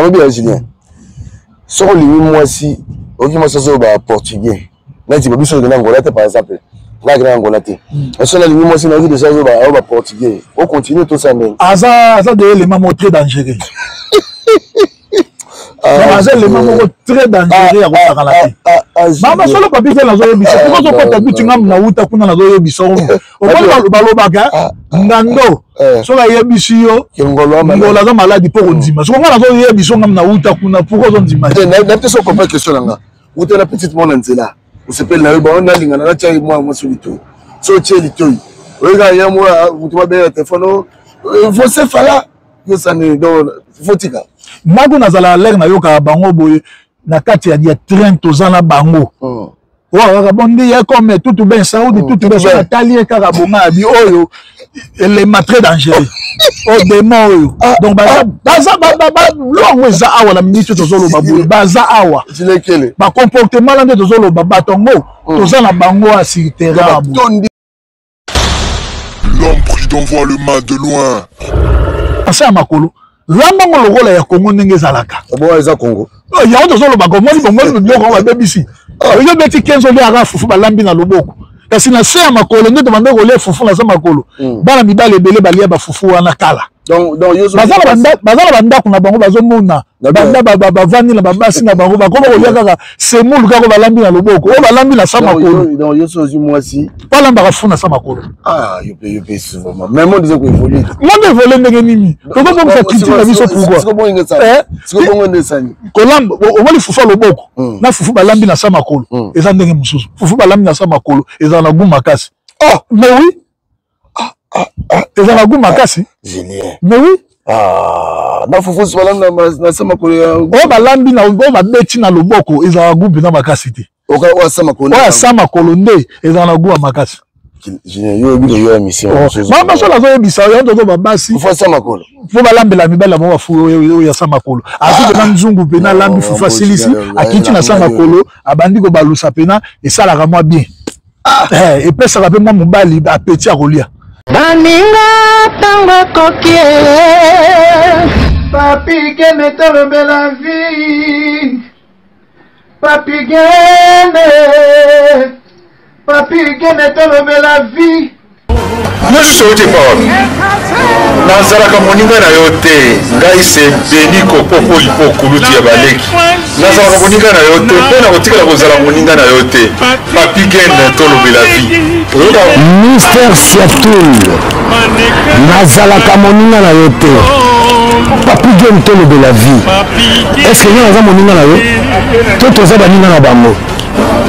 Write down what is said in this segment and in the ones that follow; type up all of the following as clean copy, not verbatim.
Nalobi ya Julien, soki olingi mwasi, oyoki mwasi azoloba portugais, neti biso tokenda Angola te par exemple, nga akenda Angola te, soki nalingi mwasi nayoki deja azoloba portugais, ocontinue tosala ndenge? Aza de élément moko très dangereux. Aza élément moko très dangereux ya kosakana te. Mama solo papi te, nazoyebisa poko ozokota biti ngambu nauta kuna, nazoyebisa omoni balobaka ngando soki ayebisi yo ngolo aza maladi mpo kondima. Soki nga nazoyebisa ngambu nauta kuna, pourquoi ozondima te? Nayebi te soki comprendre question na nga. Uta na petite mwana nzela, osepeli na yo bango, nalingana natya mwana mwasi litoi. So otie litoi, oyeka ya mwa moto babenga telefone, vocefala yosani, donc fotika. Mako nazala alere, nayokaka bango boye na kati ya train, toza na bango oyo kaka bondi ye comme tutu ben saudi tutu ben. Soki natali ye kaka bonga ya bi oyo elema très dangereux, oyo démon oyo. Donc baza longo eza awa na minute tozoloba boye, baza awa bacomportement la nde tozoloba bato yango toza na bango ya sur terrain. L'homme prudent voit le mal de loin. Asa ya makolo lambango lokola ya Kongo ndenge ezalaka. Bon, eza Kongo. Yango tozoloba, omoni bomoni biloko yango babebisi. Oyo beti 15 oliaka fufu balambi na loboko, kasi na se ya makolo nde tobanda kolia fufu na se makolo. Bana mibali ebele balia bafufu wana kala, baza na bandako na bango, bazomona banda bavandi na babasi na bango, bakoma kolia kaka semoule kaka balambi na loboko, oyo balambi na sa makolo. Balambaka fufu na sa makolo. Monde évolue ndenge nini? Tozobongisa culture na biso, pourquoi kolamba? Omoni fufu ya loboko na fufu balambi na sa makolo eza ndenge mosusu. Fufu balambi na sa makolo ezala na goût makasi. Mais oui, eza na goût makasi, mais oui. Na fufu balambi na sa makolo? Oyo balambi na, oyo babeti na loboko ezala goût mpenza makasi te. Oyo asa makolo? Oyo asa makolo nde ezala na goût ya makasi. Mama solo azoyebisa yo, tozo babasi fo balambela mibali na bango bafu oyo ya sa makolo. Azwi mpena nzungu mpena, alambi fufu, asilisi, akiti na sa makolo, abandi kobalusa mpena, esalaka mwa bien, epesaka mpe mwa mobali appétit ya kolia. Baninga, ntango ekoki. Papi Gene, tolobela vie. Papi Gene, Papi Gene, tolobela vie. Nyonso euti epa wapi? Nazalaka moninga na yo te. Ngai se Beni Kokoko Lipo, kulutu ya baleki. Nazalaka moninga na yo te mpe nakotikala kozala moninga na yo te. Papi Gen, tolobela vie. Oyoka. Mister Siatul, nazalaka moninga na yo te. Papi Gen, tolobela vie. Est ce que nga naza moninga na yo to toza baninga na bango?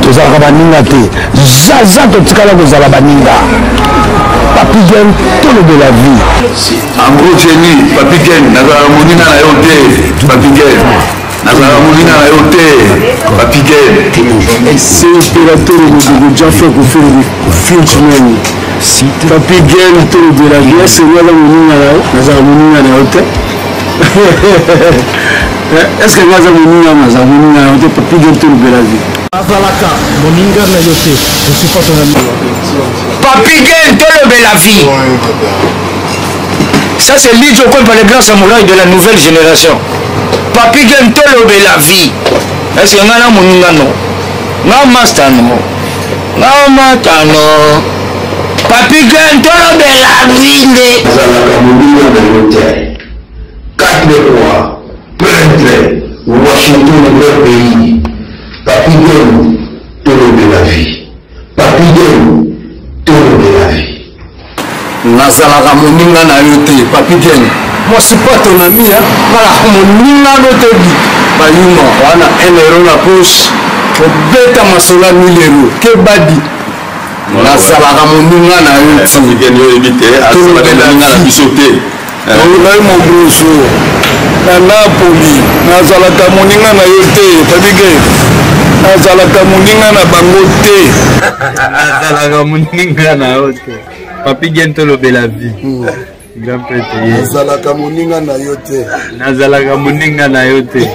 Tozalaka baninga te, zaza totikala kozala baninga. Papi Gen, tolobela vie. En gros, Jenny, Papi Gen, nazalaka moninga na yo te. Papi Gen, nazalaka moninga na yo te. Papi Gen. C'est opérateur Modogo Jaffa Koferi Frenchman. Papi Gen, tolobela vie. Est-ce que nga moninga na yo? Nazala moninga na yo te. Est-ce que nga aza moninga? Nazala moninga na yo te. Papi Gen, tolobela vie. Nazalaka moninga na yo te. Je suis pas ton ami. Papi Gen, tolobela vie. Ça, c'est Lidjo Kwempa, le grand samouraï de la nouvelle génération. Papi Gen, tolobela vie. Est-ce que nga na moninga no? Nga master no? Nga mata no? Papi Gen, tolobela vie nde. Nazalaka moninga na yo te. 4 le roi, peintre, Washington, grand pays. Papi Gen, tolobela vie. Papi Gen, tolobela vie. Nazalaka moninga na yo te. Papi Gen, moi suis pas ton ami, hein. Nazalaka moninga no te. Bi bayuma wana 1 euro na poche, kobeta masolo ya 1000 euro ke badi. Nazalaka moninga na yo te. Tolobela na biso te. Ngai Mogroso na Napoli, nazalaka moninga na yo te. Papi Gen, nazalaka moninga na bango te. Nazalaka moninga na yo te. Papi Gen, tolobela vie. Grand prêtre ye. Nazalaka moninga na yo te. Nazalaka moninga na yo te.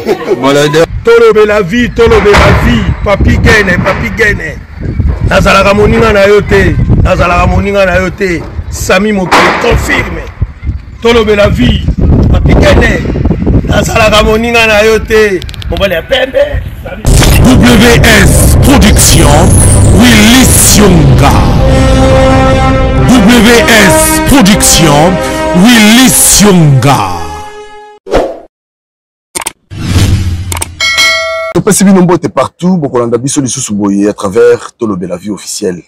Tolobela vie, tolobela vie. Papi Gene, Papi Gene, nazalaka moninga na yo te. Nazalaka moninga na yo te. Sami Mokili confirme. Tolobela vie. Papi Gene. Nazalaka moninga na yo te. Mobali ya pembe. WS Production, Willy Sionga. WS Production, Willy Sionga. Topesi bino mbote partout bokolanda biso lisusu boye à travers Tolobela vie officielle.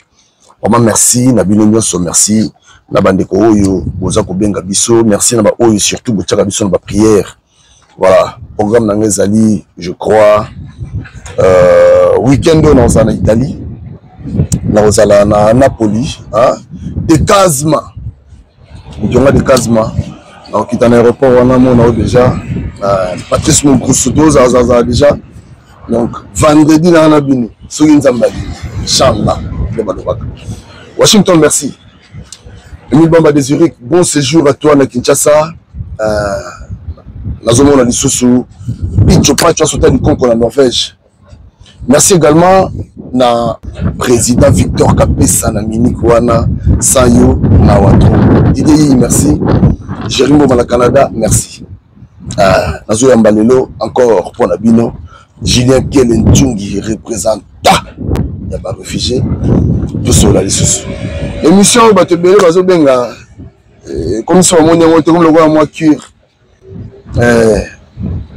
Vraiment merci na bino nyonso, merci na bandeko oyo boza kobenga biso, merci na ba oyo surtout botiaka biso na ba prière. Voilà, programme na ngai ezali je crois week-end oyo nakozala na Italie, nakozala na Napoli, hein, de Casma. Mionga de Kazma nakokita na aéroport wana mona oyo déjà Patrice Mogrosso tozalazala déjà donc vendredi nanga na bino soki nzambe alingi inchallah nde balobaka. Washington merci. Emile Bamba de Zurich, bon séjour à toi na Kinshasa. Nazomona lisusu Picho Pacho asota likonko na Norvège. Merci également na président Victor Kapesa na Munich wana Sayo na Watro. Didier Yi, merci. Jérémy Mboma na Canada, merci. Nazoyamba lelo encore pour na bino Julien Kele Ntungi, représentant ya ba réfugiés. Tosola lisusu. Émission oyo bato ebele bazobenga comme si bamoni yango te, comme lokola mwa cure.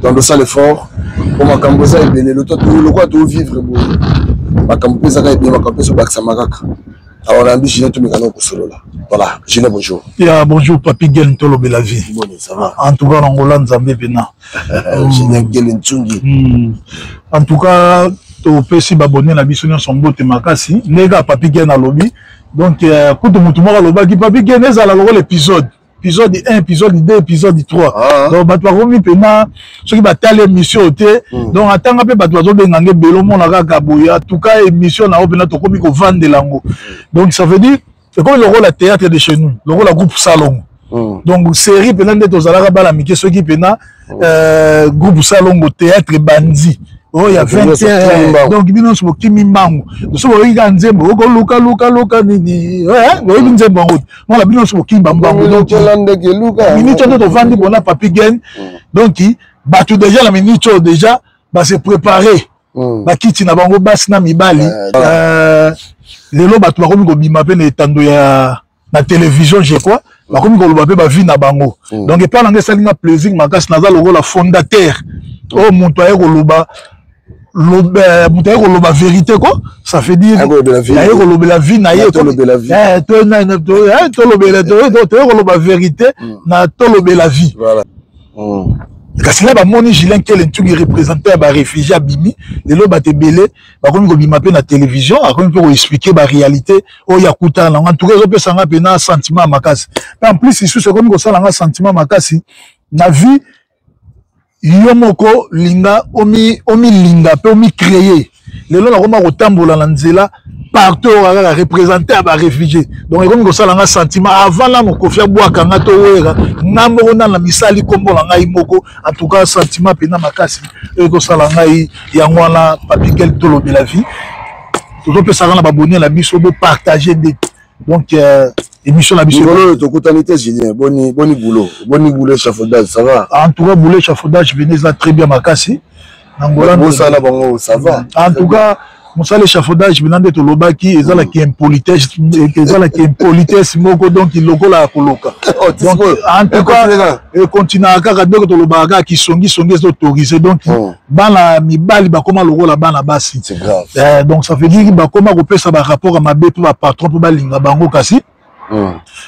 Donc tosala effort po makambo eza ebele, lokola tovivre boye makambo mpe ezaka ebele, makambo mpe ezobakisama kaka. Alors nayambi Julien, tomekana kosolola. Voilà, Julien, bonjour. Ya bonjour Papi Gen, tolobela vie. Boni, ça va? En tout cas nangola Nzambe pena. Julien Gele Ntungi. En tout cas topesi babone na biso nyonso mbote makasi ndenge kaka Papi Gen alobi. Donc kutu mutu moko alobaki Papi Gen ezala lokola épisode. Épisode 1, épisode 2, épisode 3. Donc bato bakomi pena soki batali émission te. Donc atanga pe bato bazobenga nge belo mona kaka boye. En tout cas émission na yo pena tokomi kovandela yango. Donc ça veut dire ekomi lokola théâtre de chez nous, lokola groupe Salongo. Donc série pena nde tozalaka bana mike soki pena groupe Salongo théâtre bandi. Oh, il y a 20 heures. Donc, bino nyonso bokimi mbangu. So boyoki kaka nzembo, okoluka, luka, luka, nini. Ouais, boyoki nzembo yango. Voilà, bino nyonso bokimi mbangu. Donc, minute oyo tovandi bona Papi Gen. Donc, bato déjà na minute oyo déjà, ba se préparer. Bakiti na bango basi na mibali. Lelo bato bakomi kobima pe na etando ya na télévision, je crois. Bakomi koloba pe ba vie na bango. Donc, epa na ngai esali nga plaisir makasi, naza lokola fondateur. Oyo moto aye koloba, lobe, moto aye koloba vérité ko, ça fait dire Aye kolobela vie. aye kolobela vie na ye. Na tolobela vie. To, na, na, to, tolobela, to, to, to, koloba vérité, na tolobela vie. Voilà. Kasi là, bamoni Julien Kele Ntungi représentant ya ba réfugié abimi, lelo bato ebele bakomi kobima pe na télévision, akomi pe koexpliquer ba réalité oyo ya kutana nango. En tout cas, ezopesa nga pe na sentiment ya makasi. Pe en plus, lisusu ekomi kosala nga sentiment makasi na vie. Yo moko linga, omi linga pe omi créer. Lelo nakoma kotambola na nzela partout oyo kaka représenter ya ba réfugié. Donc ekomi kosala nga sentiment avant na mokofi abwaka nga to wera nga moko na na misali kombo na ngai moko. En tout cas sentiment pe na makasi oyo ekosala ngai yango wana Papi Gel tolobela vie. Tozopesaka na babonne na biso bo partager nde. Donc émission na biso. Mikolo oyo tokutani te Julien, boni, boni boulot, boni boulot échafaudage, ça va? En tout cas boulot échafaudage venez là très bien makasi. Angola, Bosala bango, ça va? En tout cas mosala échafaudage bina nde tolobaki ezalaki impolitesse, ezalaki impolitesse moko, donc lokola ya koloka. Oh, Donc, en tout cas, e e continuera kaka ndenge tolobaka kaka kisongisongi eza autorisé. Donc, bana mibali bakoma lokola bana basi. C'est grave. Donc ça veut dire bakoma kopesa ba rapport ya mabe mpe ba patron mpe balinga bango kasi.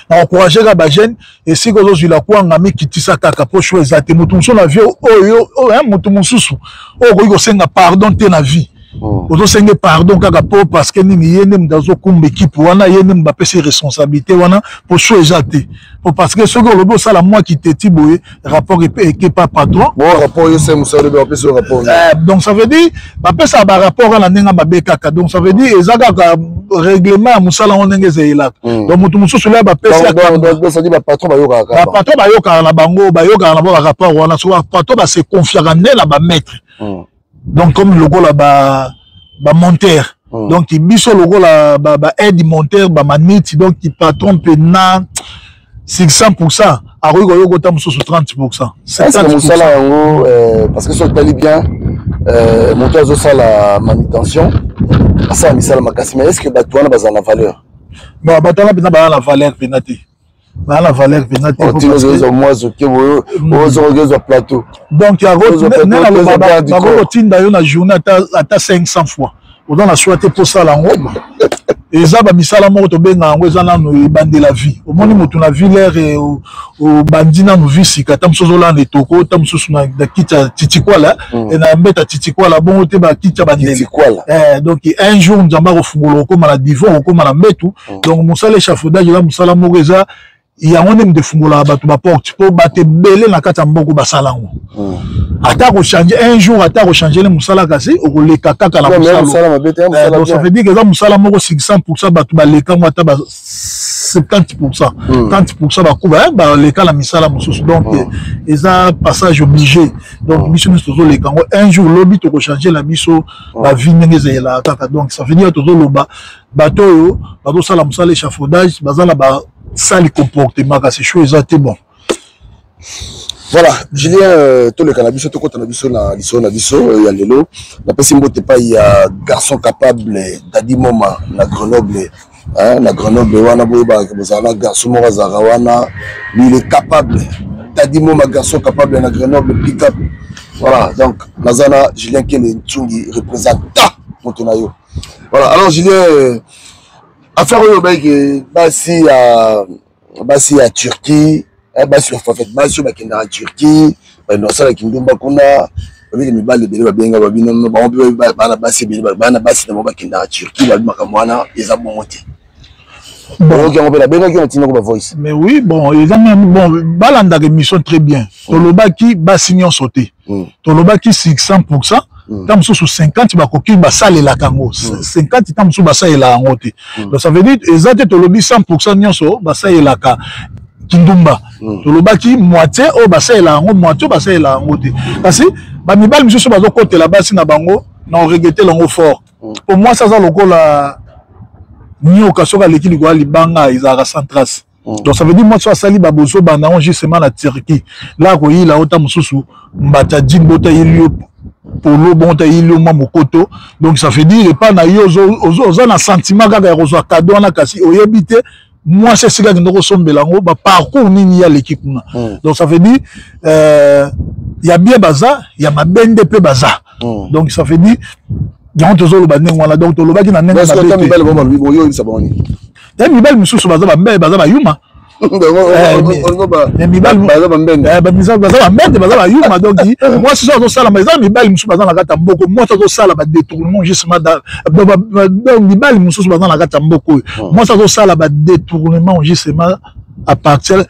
Na encourager kaka ba jeune esika ozozwila kwanga mikitisa kaka po choix eza te. Moto mosusu na vie oyo, oyo, hein, moto mosusu oyo okoki kosenga pardon te na vie. Ozosenge pardon kaka po parce que nini, ye nde moto azokumba équipe wana, ye nde moto apesi responsabilité wana po choix eza te. Po parce que soki olobi osala mwa kiteti boye, rapport eke pa patron. Bon, rapport yo se mosala olobi bapesi yo rapport. Donc ça veut dire bapesaka ba rapport wana ndenge mabe kaka. Donc ça veut dire eza kaka règlement ya mosala yango ndenge ezeyelaka. Donc moto mosusu lea bapesi Donc, ya donc, kaka. donc, donc, ça dit ba patron bayokaka kaka. Ba patron bayokaka na bango, bayokaka na bango ba rapport wana. So ba patron ba se confiaka nde na ba maître. Donc comme lokola ba monteur. Donc biso lokola ba aide monteur, ba maniti, donc patron pe na 600%. Akoki koyoka ota mosusu 30 pourcent. Est-ce mosala yango, parce que soki otali bien, moto azosala manutention, asala misala makasi, mais est ce que bato wana bazala na valeur? Bon, bato wana mpenza baza na valeur mpenza te, baza na valeur mpenza te. Ozwa mwasi oke ozokoki ozwa plateau. Donc bakoki kotinda yo na journée ata 500 fois, oza na choix te mpo osala yango. Eza bamisala moko tobenga yango, eza nanu ebandela vie. Omoni motu na vie, lere obandi nanu vie sika, ta mosusu ozolanda etoko, ta mosusu na kiti ya titikwala, na mbeta titikwala, bongo te, bakiti ya bandele. Donc un jour Nzambe akofungola, okóma na divan, okóma na mbetu. Donc mosala échafaudage eza mosala moko, eza yango nde moto efungolaka bato baporte, mpo bato ebele na kati ya mboka basala yango. Ata kochange un jour, ata kochange le mosala, kasi okoleka kaka na mosala. Donc ça veut dire que eza mosala moko 600 % bato baleka ngo, ata ba 70 %, 30 % bakuba baleka na misala mosusu. Donc eza passage obligé. Donc biso nyonso tozoleka yango. Un jour, lobi, tokochange na biso bavie ndenge ezalelaka kaka. Donc ça veut dire tozoloba bato oyo bazosala mosala échafaudage baza na basali comportement, kasi choix eza te. Bon. Voilà, Julien, toleka na biso, tokɔta na biso na lisolo na biso ya lelo. Napesi mbote epai ya garçon capable Dadi Moma na Grenoble, hein, na Grenoble wana boyebaka bozala na garçon moko azalaka wana, lui il est capable. Dadi Moma, garçon capable na Grenoble, pick up. Voilà, donc naza na Julien Kele Ntungi, représentant moto na yo. Voilà, alors Julien, affaire oyo bayeke basi ya Turquie, basi, en fait basi oyo bakendaka Turquie, bakendaka kosalaki ndumba kuna, babiki mibali ebele babenga babino bango mpe bana basi ebele, bana basi na bango bakendaka Turquie, babi makambo wana eza bongo te. Oyoki yango mpe nabengaki yo, natindako bavoice. Mais oui, bon, eza bon, balandaka émission très bien. Tolobaki basi nyonso te, tolobaki 600 %, ta mosusu 50 bakoki basalelaka yango, 50 ta mosusu basalelaka yango te. Donc ça veut dire eza te tolobi 100 % nyonso basalelaka kindumba. Tolobaki moitié oyo basalelaka yango, moitié oyo basalelaka yango te. Kasi bamibali misusu bazokotela basi na bango na oregretter yango fort, po mwasi aza lokola nyoka, soki aleki likolo ya libanga, ezalaka sans trace. Donc ça veut dire mwasi oyo asali babozoba na yango justement na Turquie la, akoyila ota mosusu mbata jimbo, ota yeli yo polo bon, ota yeli yo mwa mokoto. Donc ça veut dire epa na yo oza na sentiment kaka ya kozwa cadeau wana, kasi oyebi te mwasi esika akende kosombela yango, baparcours nini ye aleki kuna. Donc ça veut dire ya bien baza, ya mabe nde mpe baza. Donc ça veut dire yango tozoloba ndenge wana. Donc tolobaki na ndenge mabe te. Mibali mosusu baza bambe, baza bayuma, baza bambende, baza bayuma. Donc mwasi so azosalama, eza mibali mosusu baza na kati ya mboka, mwasi azosala badétournement justement. Donc mibali mosusu baza na kati ya mboka oyo, mwasi azosala badétournement justement à partir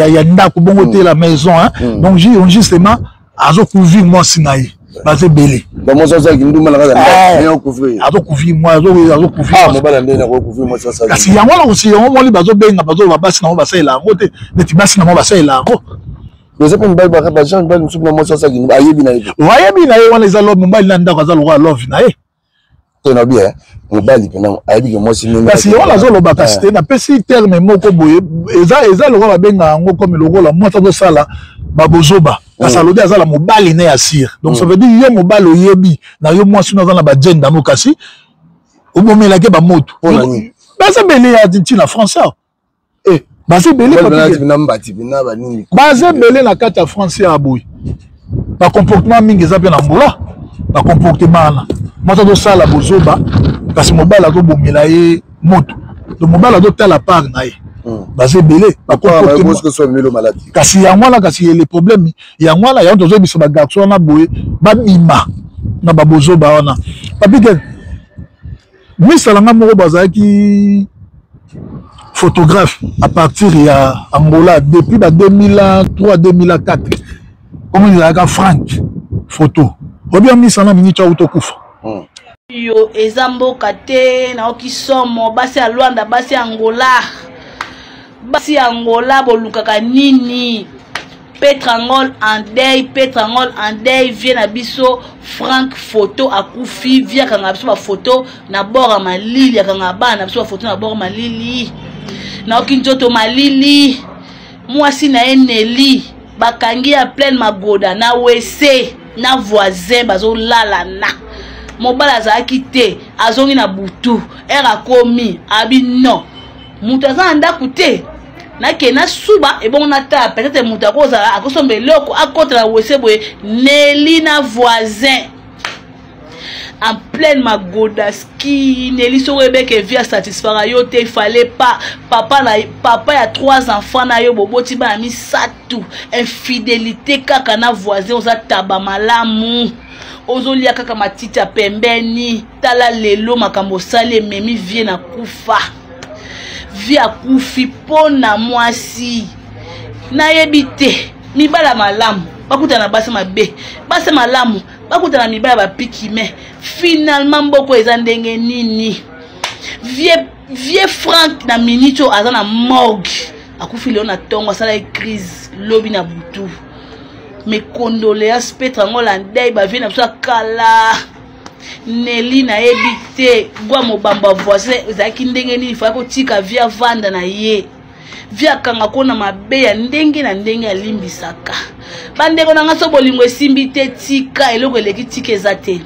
ya ndako bongo te, la maison, hein. Donc justement azocouvrir mwasi na ye, baza ebele. Azocouvrir mwa, azocouvrir. Kasi yango wana kosi yango moli bazobenga, bazoloba basi nango basalela yango te, neti basi nango basalela yango. Eza mpe mibali, bajeune mibali mosusu na mwasi asalaki ayebi na ye. Ayebi na ye wana, eza love. Mobali na ndako aza lokola love na ye. To na bien, mobali mpena ayebi ke mwasi ndenge. Kasi yango nazoloba, kasi te napesi terme moko boye, eza lokola babenga yango comme lokola mwasi azosala babozoba, kasi alobi aza na mobali ne ya sire. Donc ça veut dire yo mobali oyebi na yo mwasi no aza na bagenda no, kasi obomelaki bamoto. Baza ebele ya ntina français awa, baza ebele, baza ebele na kati ya français ya boye. Bacomportement mingi eza mpe na mbola, bacomportement wana mwasi azosala bozoba, kasi mobali azobomela ye moto. Donc mobali azotala part na ye. Baza ebele. Kasi yango wana, kasi le problème yango wana, yango tozoyebisa bagarçon wana boye, babima na babozoba wana. Papike misalanga moko bazalaki photographe à partir ya Angola depuis ba 2003, 2004, comme ezalaka Frank photo obia misala miniti auti okufa. Yo eza mboka te, naoki somo. Basi ya Lwanda, basi ya Angola, basi ya Angola, bolukaka nini? Petrangol en deuil, Petrangol en deuil. Vie na biso Frank photo akufi. Vie akanga biso bafoto na bord ya malili, akanga bana na biso bafoto na bord ya malili. Naoki nzoto malili. Mwasi na ye Nelly bakangi ya pleine magoda na wese na voisin bazolalana. Mobali azalaki te, azongi na butu. Heure akomi, abi non. Moto aza na ndako te. Nake nasuba ebongo natala peut-être moto akozala akosomba eloko akota na wese boye Nelly na voisin en pleine magodaski. Nelly soko ebeke vie asatisfaka yo te, il fallait pas papa na papa ya 3 enfants na yo boboti bana misato, infidélité kaka na voisin, oza taba malamu, ozolia kaka matiti ya pembeni. Tala lelo makambo osali ememi vie na kufa, vie akufi mpo na mwasi. Nayebi te mibala malamu bakutana basi mabe, basi malamu bakutana mibala bapiki, mais finalement mboko eza ndenge nini? Vieux Frank na minute oyo aza na morgue, akufi lelo na ntongo, asalaki crise lobi na butu. Mes condoléances Petra Ngola Ndei, ba vie na biso ya kala. Nelly nayebi te gwa mobamba voisin ezalaki ndenge nini, fallait kotika vie avanda na ye, vie akanga ko na mabe ya ndenge na ndenge alimbisaka. Bandeko na nga, so bolingo esimbi te, tika eloko eleki, tika eza te.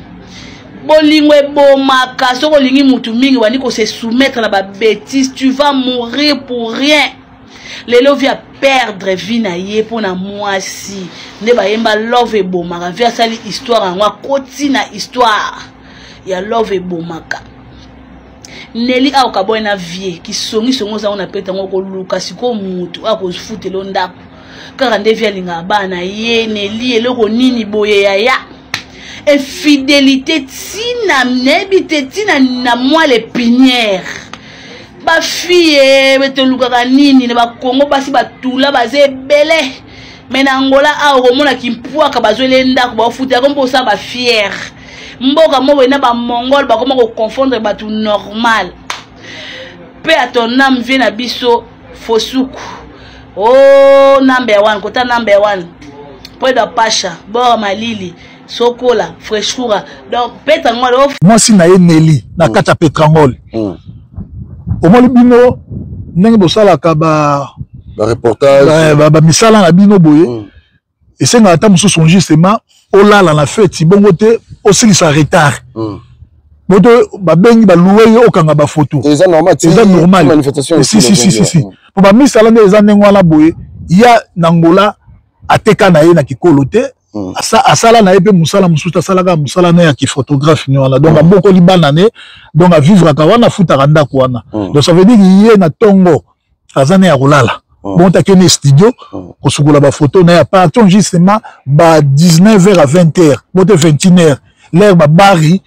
Bolingo ebomaka. Soki olingi mutu mingi, wandi ko se soumettre na ba bêtises, tu vas mourir pour rien. Lelo vie a perdre vie na ye mpo na mwasi nde bayemba love ebomaka. Vie asali histoire yango, akoti na histoire ya love ebomaka. Nelly awa okaboyi na vie kisongisongi ozango na pete yango koluka sikoyo mutu akofutela ndako kaka nde vie alingaka bana na ye. Nelly eloko nini boye yaya, infidélité ntina nayebi te, ntina na moelle épinière. Bafille tolukaka nini na bakongo? Basi batula baza ebele, me na Angola awa okomona kimpwaka bazweli ndako baofuta mpo osala bafiere. Mboka moko na bamongole bakoma koconfondre bato normal mpe ya ton âme. Vie na biso Fosuku o oh, number one kota number one po pasha bord malili sokola freshura donc Petrangol. Mwasi na ye Nelly na kati ya Petrangol. Omoni bino ndenge bosalaka ba bareportage, bamisala na bino boye, esengaka ata mosusu justement olala na feti bongo te, osilisa retard boto babengi balouer yo okanga bafoto. Eza normal. Eza normal, si si si si si, po bamisala nde eza ndenge wana boye. Ya na Ngola ateka na ye na kikolo te, asala na ye mpe mosala mosusu, asalaka mosala na ye ya kiphotographe ni wana, donc abokoli bana ne, donc avivraka wana, afutaka ndako wana. Donc ça veut dire ye na ntongo aza na ya kolala bon, takende studio kosukola bafoto na ye. À partir justement ba 19 heures à 20 heures bo te 21 heures, l'heure babari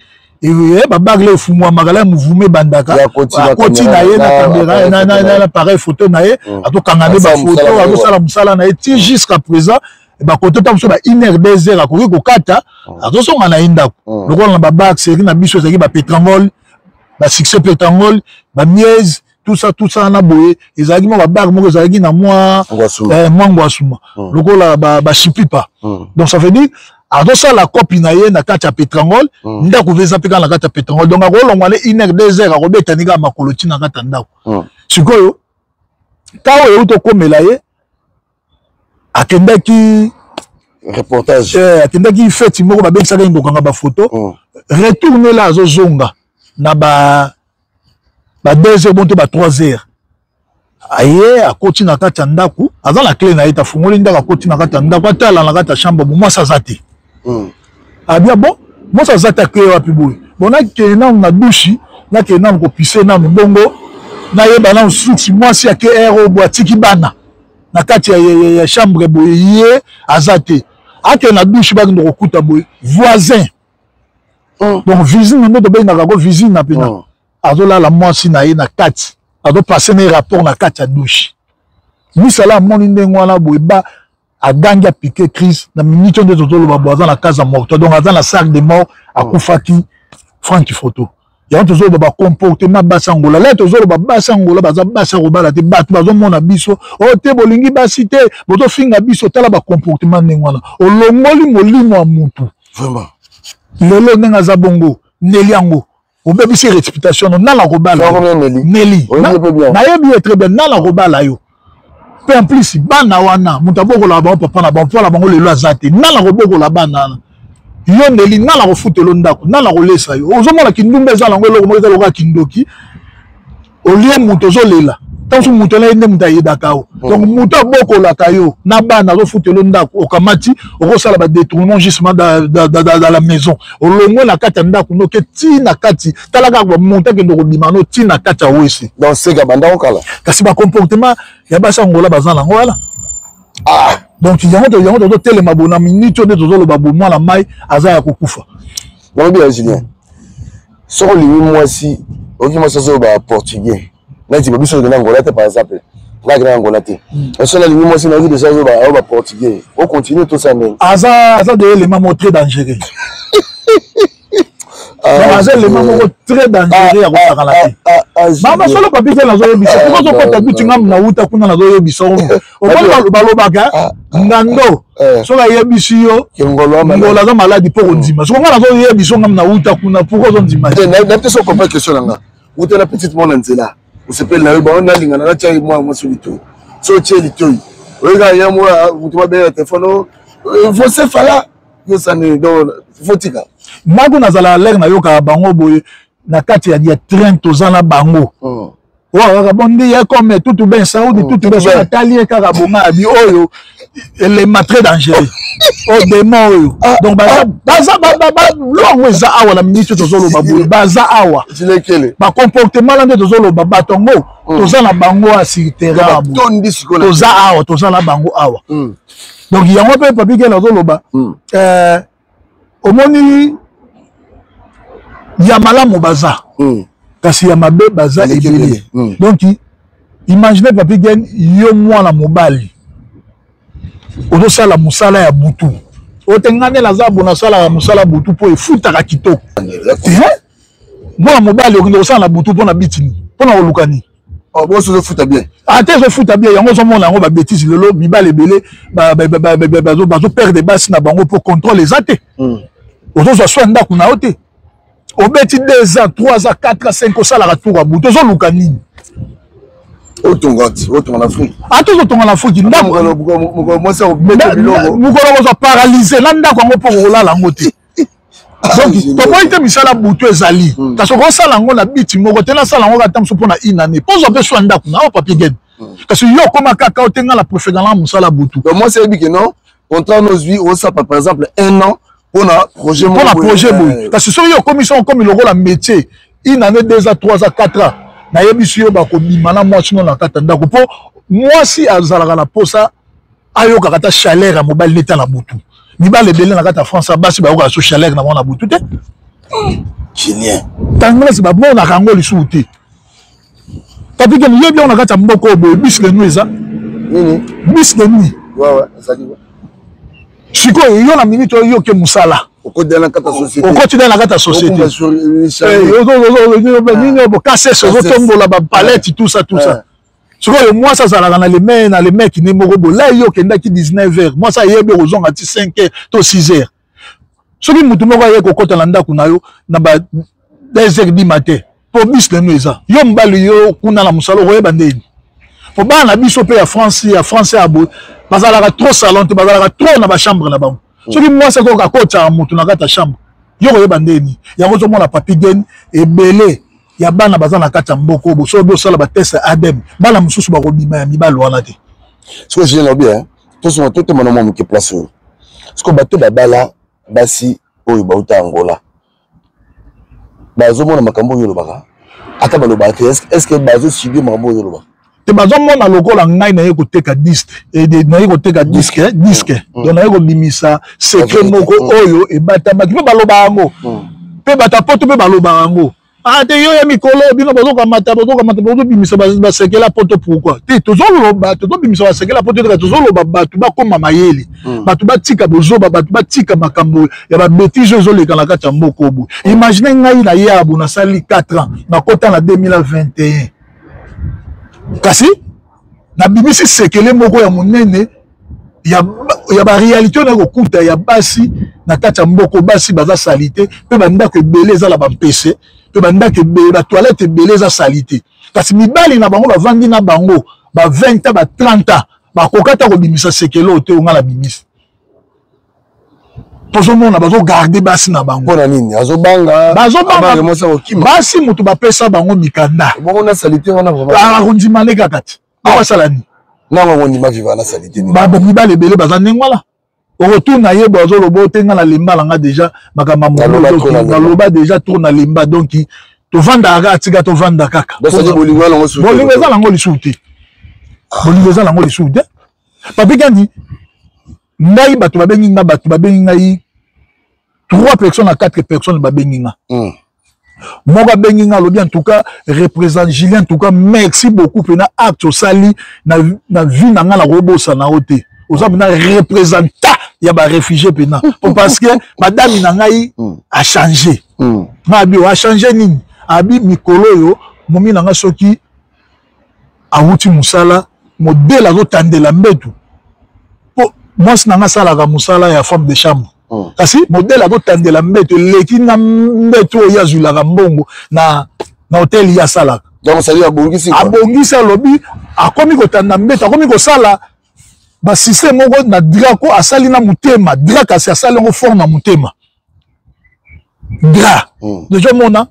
babari le efungwamaka, la mouvement ebandaka, akoti na ye na caméra, na appareil photo na ye, atokanga nde bafoto, azosala mosala na ye ti jusqu'à présent. Bakoto ta mosusu ba 1 heure, 2 heures akoki kokata, azosonga na ye ndako. Lokola na babar série na biso ezalaki bapetrangol, basuccès Petrangol, bamiese, tout ça tout ça wana boye, ezalaki mwa babar moko ezalaki na mwa mwa ngwasuma lokola bashipipa. Donc ça veut dire azosala kopi na ye na kati ya Petrangol, ndako mpe eza mpe kaka na kati ya Petrangol, donc akolongwa ne 1 heure, 2 heures, akobetani kaka makolo ntina kati ya ndako. Sikoyo ntango oyo euti okomela ye, akendaki reportage, akendaki feti moko babengisaka ye ngokanga bafoto. Retourne la, azozonga na ba 2 heures bon to ba 3 heures, aye akoti na kati ya ndako, aza na clé na ye, tafungoli ndako, akoti na kati ya ndako, atala na kati ya chambre bo mwasi aza te. Abia bon, mwasi aza te, akeye wapi boye? Bon, nakende nanu na douche, nakende nanu kopise nanu bongo, nayeba nanu suki mwasi ake heure oyo boye, atiki bana na kati ya chambre boye, ye aza te. Akende na douche, bakende kokuta boye voisin, donc visine nde tobengaka ko visine na mpena, azolala mwasi na ye na kati, azopase na ye rapport na kati ya douche. Misala amoni ndenge wana boye, ba agangi, apike crise. Na minute oyo nde tozoloba boye, aza na case ya morto, donc aza na salle de mort, akufaki Frank Photo. Yango tozoloba bacomportement basi Angola le, tozoloba basi Angola baza basi ya kobala te. Bato bazomona biso oyo te, bolingi basi te, bozofinga biso. Tala bacomportement ndenge wana, olongoli molimo ya mutu. Vraiment. Lelo ndenge aza bongo, Neli yango. Obebisi réputation no, nana kobala Neli, nayebi ye très bien, nana kobala yo. Mpe en plus bana wana, moto abokolaka bango papa na bango, mpo na bango lelo aza te. Nana kobokola bana wana? Yo Neli, nana kofutela ndako? Nana kolesa yo? Ozomona kindumba eza nango eloko moko eza lokola kindoki. Olie moto, ozolela ntango soki moto wana ye nde moto ayebaka yo. Donc moto abokolaka yo na bana, azofutela ndako, okamati, okosala badétournement justement dans la maison. Olongwe na kati ya ndako, noke ti na kati, tala kaka moto akende kobima no ti na kati ya wese. Donc seka banda okala. Kasi bacomportement ya basi Angola baza nango wana. Ah. Donc yango tozotelema bo na minute oyo nde tozoloba bo, mwana mai aza ya kokufa. Nalobi ya Julien, soki olingi mwasi, oki mwasi azoyoba portugais neti biso tokenda Angola te. Par exemple, nga akenda Angola te. Soki nalingi mwasi, nayoki déjà azoba portugais, ocontinue tosala ndenge? Aza de élément moko très dangereux. Aza élément moko très dangereux ya kosakana te. Mama solo, papi te, nazoyebisa po ozokota biti ngamu nauta kuna, nazoyebisa omoni balobaka ngando soki ayebisi yo ngolo aza maladi mpo kondima. Soki nga nazoyebisa ngamu nauta kuna, pourquoi ozondima? Nayebi te soki comprendre question na nga. Uta na petite mwana nzela, osepeli na yo, bango nalingana, natya mwana mwasi litoi. So otie litoi, oyeka ya mwa moto babenga telefone, vocefala yosani. Donc fotika. Mako nazala lere, nayokaka bango boye na kati ya train, toza na bango oyo kaka bon dia comme tutu ben saudi, tutu ben soki atali ye kaka bonga abi oyo elema très dangereux, oyo démon oyo. Donc baza longo eza awa na minute tozoloba boye, baza awa bacomportement la nde tozoloba. Bato yango toza na bango a sur terrain, toza awa, toza na bango awa. Donc yango mpe papi ke nazoloba, omoni ya malamu baza, kasi ya mabe baza ebele. Donc imagine, papi gen, yo mwana mobali ozosala mosala ya butu oyo te. Nga nde naza bo, nasalaka mosala butu mpo efutaka kitoko. Mwana mobali okende kosala na butu mpo na bitini, mpo na koluka nini? Boso ozofuta bien. Ate ezofuta bien, yango ozomona yango babêtises. Lelo mibale ebele bazoperdre basi na bango mpo contrôle eza te. Ozozwa swa ndako na yo te, obeti 2 ans, 3 ans, 4 ans, 5, osalaka tour ya butu, ozoluka nini? Otonga ti otonga na Afrique. Ate ozotonga na Afrique, ndako mokolo kozwa paralyse na ndako yango mpo kolala yango te. Donc toboyi te, misala butu ezali, kasi okosala yango na biti moko te. Nasala yango kaka mosu mpona une année mpo ozwa mpe swa ndako na yo, papi gene. Kasi yo okóma kaka ote, nga na préféré na mosala butu. Donc mwasi ayebi ke non, contrat nozwi, osapa par exemple un an mpona projet. Mpona projet boye. Kasi soki yo okomisi, okomi lokola métier, une année, 2 ans, 3 ans, 4 ans, nayebisi yo, bakobima na mwasi no na kati ya ndako, mpo mwasi azalaka na posa ayokaka ata chaleur ya mobali neta na butu. Mibali ebele na kati ya France, basi bayokaka so chaleur na mwana butu te. Julien. Tendresse bamonaka yango lisusu te. Papi kene, yebi yango na kati ya mboka oyo boye, bus de nuit eza nini? Bus de nuit. Sikoyo yo na minute oyo yoke mosala, okoti na kati ya société. Okoti na kati ya société nini, bokasese, ozotombola bapalette, tout ça, tout ça. Sikoyo mwasi azalaka na leme na lemeki nde moko boye. Lai yo okendaki 19 heures, mwasi ayebi okozonga ti 5 heures to 6 heures. Soki motu moko aye kokɔta na ndako na yo na ba 2 heures du matin, mpo bus na yo eza, yo mobali yo kuna na mosala, okoyeba ndeni? Po bana na biso mpe ya France, ya français ya boye, bazalaka trop salon te, bazalaka trop na bachambre na bango. Soki mwasi akoka akotaka motu na kati ya chambre, yo koyeba ndeni yango? Ozomona, papi gene, ebele ya bana baza na kati ya mboka oyo, soki bosala batest ya ADN, bana mosusu bakobima ya mibali wana te. Soki Julien lobi, tosonga totema na mwa moke place oyo. Soki bato babala basi oyo bauta Angola, bazomona makambo oyo olobaka, ata balobaka te, est ce que bazosubir makambo oyo olobaka? Te, bazomona lokola ngai naye koteka disque, naye koteka disque, donc naye kobimisa secret moko oyo ebatamaki. Mpe balobaka yango mpe bato ya poto mpe balobaka yango. Ah te, yo ya mikolo bino bazokamata, bazokamata, bazobimisa basekela poto. Pourquoi te? Tozoloba, tozobimisa basekela poto te. Tozoloba bato bakóma mayele, bato batika bozoba, bato batika makambo ya babêtises oyo ezoleka na kati ya mboka oyo boye. Imagine ngai na yabo, nasali 4 ans, nakota na 2021, kasi nabimisi sekele moko ya monene ya baréalité oyo nakokuta ya basi na kati ya mboka. Basi baza sali te, mpe bandako ebele eza na bampese. mpe bandako ebele, batoilette ebele eza salite, kasi mibali na bango bavandi na bango ba 20 ans, ba 30 ans, bakoka ata kobimisa sekele oyo te oyo ngai nabimisi. Tozomona bazogarde basi na bango. Mpo na nini? Azobanga. Bazobanga basi, moto bapesa bango mikanda. Bongo na salite wana? Akondima nde kaka te. Akosala nini? Nango akondima viva na salite. Mibali ebele baza ndenge wana. Okotuna ye bo, azoloba ote nga nalemba na nga déjà makambo ya moto, naloba déjà trop, nalemba. Donc tovandaka kaka, tika tovanda kaka. Bolingo eza nango lisusu te, bolingo eza nango lisusu te. Papi Kandi, ngai bato babengi nga, bato babengi ngai, trois personnes à quatre personnes babengi nga. Moko abengi nga, alobi: "En tout cas, représente Julien, en tout cas merci beaucoup mpena acte osali na vie na nga, nakobosana yo te. Oza mpena représentant ya baréfugiés mpena, po parce que madame na ngai achange." Nga abi: "Achange nini?" Abi: "Mikolo oyo momi na nga, soki awuti mosala, modele azotandela mbetu, po mwasi na nga asalaka mosala ya femme de chambre, kasi modele azotandela mbeto eleki na mbeto oyo azwilaka mbongo na hotel ye asalaka." Donc sali abongisi. Abongisi. Alobi akomi kotanda mbeto, akomi kosala basystème moko na drap ko asali na motema drap, kasi asali yango forme na motema drap. Déjà omona.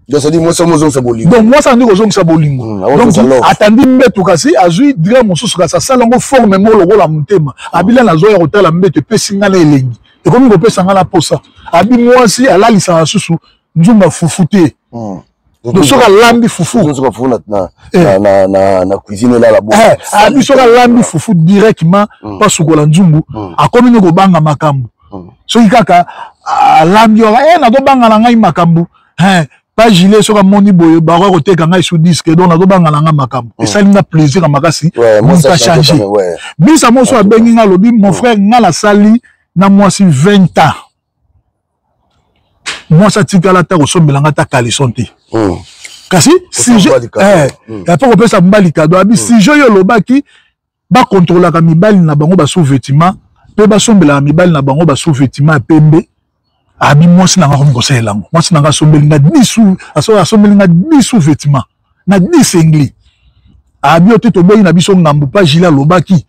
Donc c'est-à-dire mwasi ozongisa bolingo. Donc mwasi andi kozongisa bolingo. Donc atandi mbeto, kasi azwi drap mosusu, kasi asali yango forme moko lokola motema. Abila nazoya kotala mbeto, epesi nga na elengi, ekomi kopesa nga na posa. Abi mwasi alalisaka susu nzumba fufu te. Donc soki alambi fufu, na cuisine elala. Abi soki alambi fufu, directement basukola nzungu. Akomi ni kobanga makambo. Soki kaka alambi waka, nazobanga na ngai makambo pa gilet, soki amoni boye, bakoki koteka ngai sous disque. Donc nazobanga na ngai makambo. Esali nga plaisir ya makasi, moto achange. Bisa moso abengi nga, alobi: "Mon frère, nga nasali na mwasi 20 ans, mwasi atikala ata kosombela nga ata caleçon te." Kasi sujet apo kopesa mobali cadeau, abi sujet oyo olobaki, bakontrolaka mibali na bango basous-vêtement mpe basombelaka mibali na bango basous-vêtement ya pembe. Abi mwasi na nga akomi kosalela yango. Mwasi na nga asombeli nga 10, asombeli nga 10 sous-vêtement na 10 singlet. Abi oyo te, toboyi na biso ngambo. Pa Gile alobaki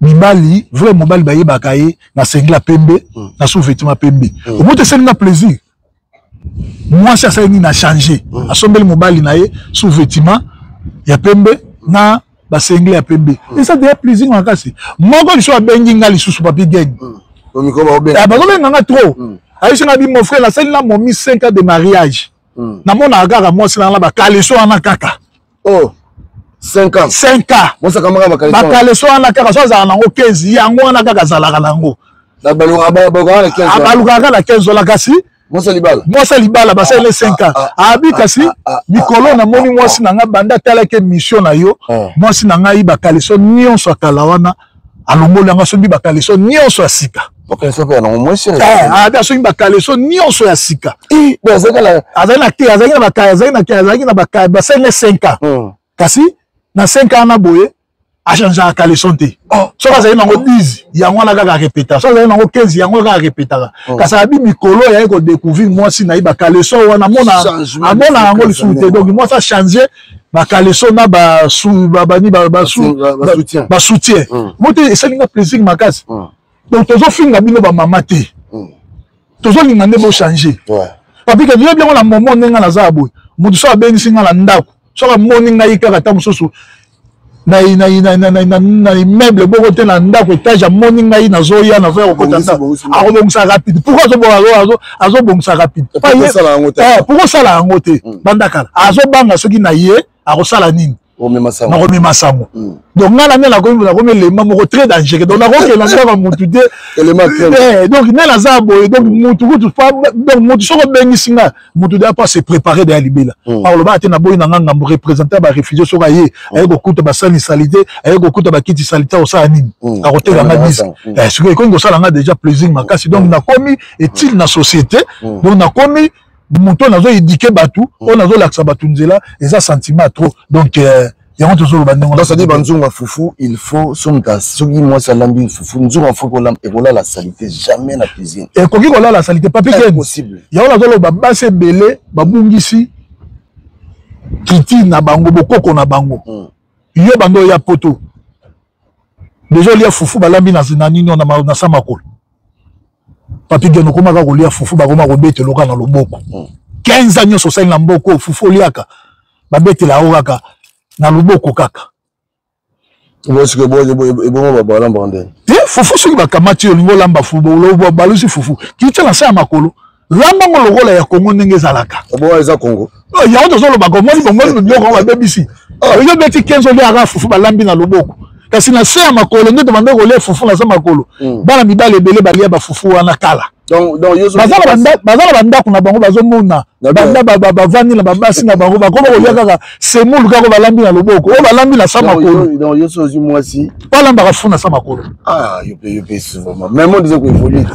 mibali vrai mobali bayebaka ye na singlet ya pembe, na sous-vêtement pembe. Omoti esali nga plaisir. Mwasi asali nini? Achange, asombeli mobali na ye sous-vêtement ya pembe na basinglet ya pembe. Eza deya plaisir makasi. Moko lisusu abengi nga lisusu, Papi Gang, bazobenga nga trop. Ayebisi nga bi: "Mon frère, nasali na momi 5 ans de mariage, namonaka kaka mwasi nanga na bacaleçon wana kaka." Oh, 5 ans? 5 ans. Bacaleçon wana kaka, so azalaka nango 15, yango wana kaka azalaka nango. Abalukaka kaka na 15 wana. Kasi mwasi libala. Mwasi libala, basali 5 ans. Abi kasi mikolo namoni mwasi na ngai, banda atalaki émission na yo, mwasi na ngai bacaleçon nyonso akala wana alongoli yango, asombi bacaleçon nyonso ya sika. Abi asombi bacaleçon nyonso ya sika. Azali na te, azalaki na bakaya, azalaki na azalaki na bakaya, basali ne 5 ans. Kasi na 5 ans na boye, achangeaka caleçon te. Soki azali nango 10, yango wana kaka arepeta. Soki azali nango 15, yango kaka arepetaka. Kasi abi mikolo ayaki kodécouvrir mwasi na ye, bacaleçon wana amona yango lisusu te. Donc mwasi achange bacaleçon na bani, basoutien mo te. Esali nga plaisir makasi. Donc tozofinga bino bamama te, tozolinga nde bochange. Papi, ke yoyebi yango na momo ndenge naza ya boye. Moto so abengisi nga na ndako, soki amoni ngai kaka, ata mosusu na immeuble boko te, na ndako étage, amoni ngai nazoya kokota ndako, akobongisa rapide. Pourquoi azobongisa rapide? Pourquoi osala yango te? Banda kala azobanga soki na ye akosala nini, nakomema sango. Donc ngai na nde nakomi elema moko très dangereux. Donc nakokenda ndako ya mutu te. Donc nde naza boye. Donc mutu kutu, donc mutu soki obengisi nga, mutu deya po ase préparer deya libela. Akoloba te naboyi na nga ngambo. Représentant baréfugiés, soki aye kokuta basali saleté, aye kokuta bakiti saleté, akosala nini? Akoteka nga disque. Soki ekomi kosala nga déjà plaisir makasi. Donc nakomi utile na société. Donc nakomi moto oyo nazoéduquer bato, oyo nazolakisa bato nzela. Eza sentiment trop. Donc Yango tozoloba ndenge wana. C'est-à-dire banzungu ya fufu, il faut soki soki mwasi alambi fufu, nzungu ya fufu ekolala salite jamais na cuisine. Ekoki kolala salite, Papi Ken. Impossible. Yango nazoloba, basi ebele babungisi culture na bango, bokoko na bango. Yo bando oya poto, deja olia fufu balambi na nini, na sa makolo. Papi Gen, okomaka kolia fufu bakoma kobetela oka na loboko. 15 ans nyonso osali na mboko, fufu oliaka babetela yo kaka na loboko kaka. Ebongo balambaka ndeni? Te, fufu soki bakamati yo, olingi olamba fufu, balusi fufu kitia na se ya makolo, lambango lokola ya Kongo ndenge ezalaka. Bongo eza Kongo. Yango tozolobaka, omoni bongoni biloko yango babebisi. Oyo obeti 15, oliaka fufu balambi na loboko, kasi na se ya makolo nde tobanda kolia fufu na se makolo. Bana mibali ebele balia bafufu wana kala, baza na bandako na bango, bazomona banda bavandi na babasi na bango, bakoma kolia kaka semoule kaka balambi na loboko, oyo balambi na sa makolo. Balambaka fufu na sa makolo.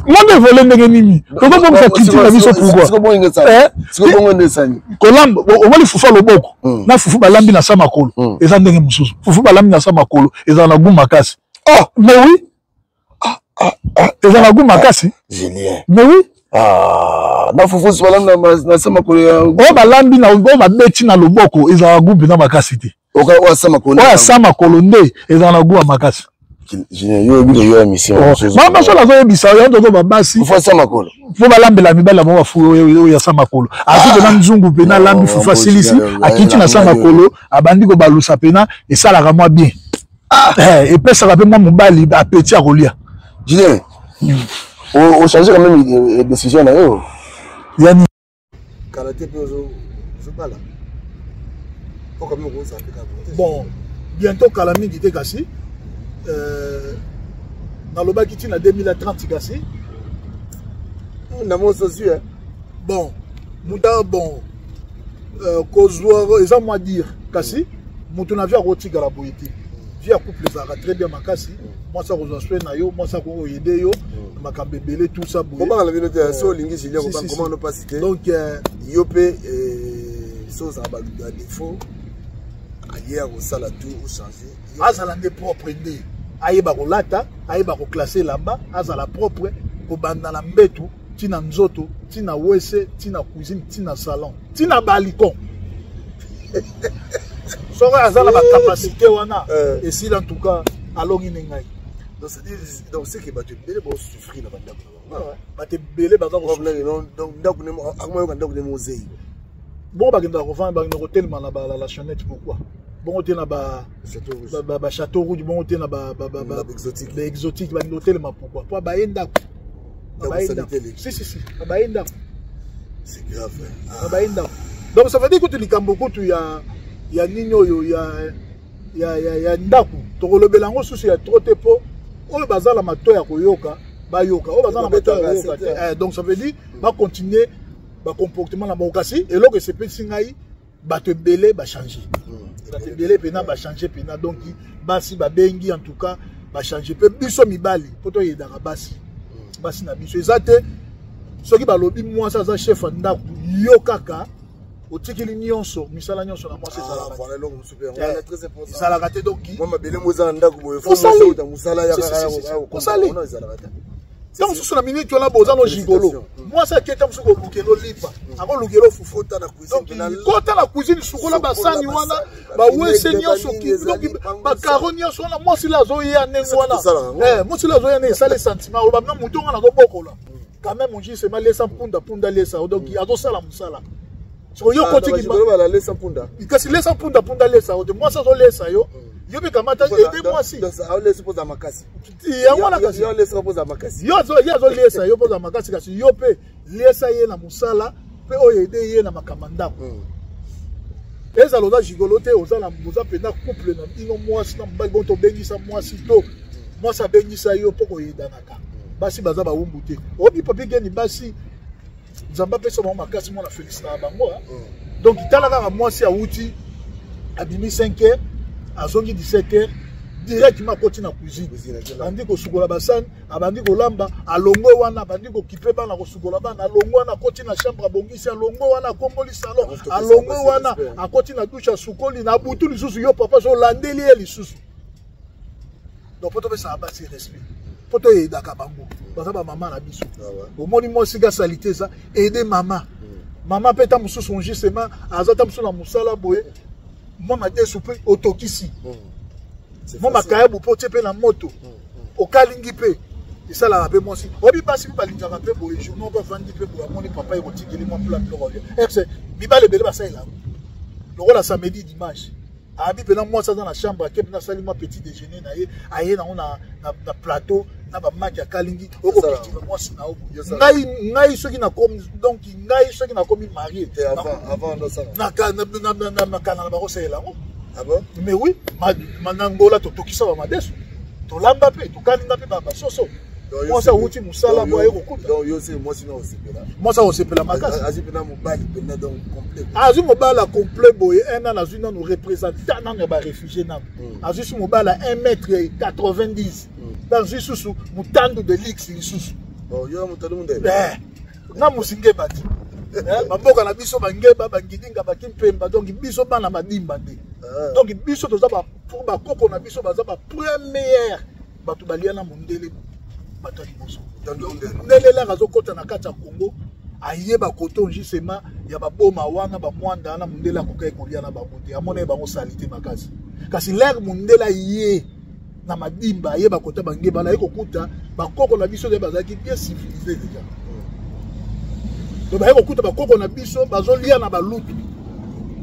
Monde évolue ndenge nini? Tozobongisa culture na biso. Pourquoi kolamba? Omoni fufu ya loboko na fufu balambi na sa makolo eza ndenge mosusu. Fufu balambi na sa makolo ezala na goût makasi. Oh, mais oui, eza na goût makasi. Julien. Mais oui. Ah, na fufu balambi na sa makolo ya Oyo balambi na, oyo babeti na loboko ezala goût mpenza makasi te. Oyo asa makolo. Oyo asa makolo nde ezala na goût ya makasi. Julien, yo oyebi yo ya mission. Mama solo azoyebisa yo, tozo babasi. Fufu asa makolo. Fo balambela mibali ya bango bafu oyo ya sa makolo. Azwi mpena nzungu mpena, alambi fufu, asilisi, akiti na sa makolo, abandi kobalusa mpena, esalaka mwa bien, epesaka mpe mwa mobali appétit ya kolia. Julien, ochange quand même décision na yo. Yani. Kala te mpe ozobala. Bon, bientôt, kala mingi te, kasi nalobaki ntina 2030, kasi Na mososi. Bon, muta bon, kozwa eza mwa dire, kasi moto na vie akotikala boye te. Vie ya couple ezalaka très bien makasi. Mwasi akozwa soin na yo, mwasi akoyede yo na makambo ebele, tout ça boye. Kobangala bino te, so olingi Julien, kobanga mpasi te. Donc yo mpe so ozala badéfaut, aye akosala tout ochange. Azala nde propre, nde ayeba kolata, ayeba koclasser elamba, azala propre kobanda na mbetu ntina nzoto, ntina wese, ntina cuisine, ntina salon, ntina balcon. Soki aza na bacapacité wana, esili. En tout cas alongi nde ngai. Donc c'est que bato ebele bazosouffrir na bandako na bango. Bato ebele baza. Ndako akomayoka, ndako nde mozei. Bongo bakendaka kovanda, bakenda kotelema na la chaînette, pourquoi? Bongo te na bachâteau rouge, bongo te na baexotique, bakenda kotelema pourquoi? Po baye ndako. Si, si, si, baye ndako. C'est grave. Baye ndako. Donc ça veut dire kutu likambo kutu ya nini oyo ya ndako, tokolobela yango susu ya trop te, mpo oyo baza na mato ya koyoka bayoka, oyo baza na mato ya koyoka te. Donc ça veut dire bacontinue bacomportement na bango. Kasi eloko esepelisi ngai, bato ebele bachange, bato ebele mpena bachange mpena. Donc basi babengi, en tout cas bachange mpe. Biso mibali mpo toyedaka basi, basi na biso eza te. Soki balobi mwasi aza chef ya ndako, yo kaka otikili nyonso, misala nyonso na mwasi, ezalaka te. Donc mabele moza na ndako boye. Osali ntango mosusu na minute wana boza no gigolo, mwasi aketa mosusu kolukela olipa, akolukela fufu. Donc kota na cuisine, sukola basani wana, bawese nyonso, donc bacarreaux nyonso wana. Mwasi la azoya ndenge wana, mwasi la azoya ndenge esala sentiment, oloba bino motu nga nazobokola quand même ojisema lesa mpunda, mpunda lesa. Donc azosala mosala. Soko yo kotiki, kasi lesa mpunda, mpunda lesa te. Mwasi azolesa yo, yo mpe kamata ede mwasi. Yango wana, kasi ye azolesa yo mpoza makasi, kasi yo mpe lesa ye na mosala mpe oyo ede ye na makambo ya ndako. Ezala oza gigolo te, oza mpenza couple na bino mwasi na mobali. Bongo tobengisa mwasi to mwasi abengisa yo mpo koyedanaka. Basi baza bawumbu te. Oyebi, Papi Geni, basi Nzambe apesa bango makasi, mwana félicitaka bango. Donc tala kaka, mwasi awuti, abimi 5 heures, azongi 17 heures. Directement akoti na cuisine, abandi kosukola basani, abandi kolamba. Alongwe wana, abandi kokipe bana, kosukola bana. Alongwe wana, akoti na chambre, abongisi. Alongwe wana, akomboli salon. Alongwe wana, akoti na douche, asukoli. Na butu lisusu, yo papa so olandeli ye lisusu. Donc mpo topesaka basi respect, mpo toyedaka bango, baza bamama na biso. Omoni mwasi ka salite eza aide mama. Mama mpe ta mosusu justement aza ta mosusu na mosala boye, mwa madesu mpe otokisi, mwa makayabu mpe otie mpe na moto, okalingi mpe, esalaka mpe mwasi. Oyebi basi mpe balingaka mpe boye, journée mpe avandi mpe boye, amoni papa ekotikeli mwa plat, biloko ya exe. Mibale ebele basalelaka lokola samedi, dimanche, abi mpena mwasi aza na chambre, ake mpena asali mwa petit déjeuner na ye, aye nango na plateau na bamaki, akalingi, okocultive mwasi na yo. Ngai soki nakomi, donc ngai soki nakomi marié, nakana na bakosalela yango. Mais oui, na Ngola totokisa bamadeso, tolamba mpe tokalinga mpe basoso. Mwasi awuti mosala bo aye kokuta mwasi akosepela makasi. Azwi mobali ya complet boye, un an azwi nanu représentant nanu ya baréfugie nanu, azwi su mobali ya 1 mètre 90, mpe azwi susu motandu de lix lisusu. Nga mosingeba ti bamboka na biso, bangeba, bangidinga, bakimpemba. Donc biso bana madimba nde. Donc biso toza bakoko na biso, baza bapremière bato balia na mondele, bato ya liboso. Ndele laka azokɔta na kati ya Congo, ayeba koto justement ya baboma wana, bamwanda wana, mondele akokaki kolia na bango te, amona ye bango sali te makasi. Kasi lere mondele aye na madimba, ayeba kota bangeba, naye kokuta bakoko na biso nde bazalaki bien civilisé déjà. Donc baye kokuta bakoko na biso bazolia na balutu.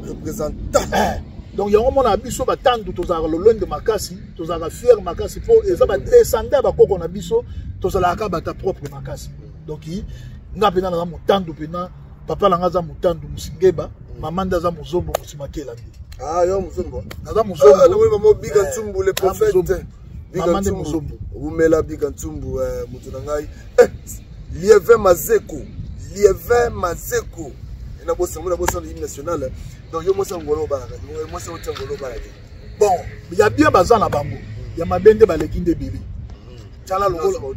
Représentant. Donc yango mona biso batandu tozalaka lolende makasi, tozalaka fier makasi, mpo eza badescende ya bakoko na biso, tozalaka bata propre makasi. Donc nga mpena naza motandu mpena, papa na nga aza motandu mosingeba, mama nde aza mozombo mosimakela nde. Ah, yo mozombo? Naza mozombo. Bika Ntsumbu le prophète. Mama nde mozombo. Umela Bika Ntsumbu, moto na ngai. Lievin Mazeko, Lievin Mazeko, na bosana hymne national. Donc yo mwasi Angolo obalaka, mwasi oti Angolo obalaka? Bon, ya bien baza na bango, ya mabe nde baleki nde ebele. Tala lokola,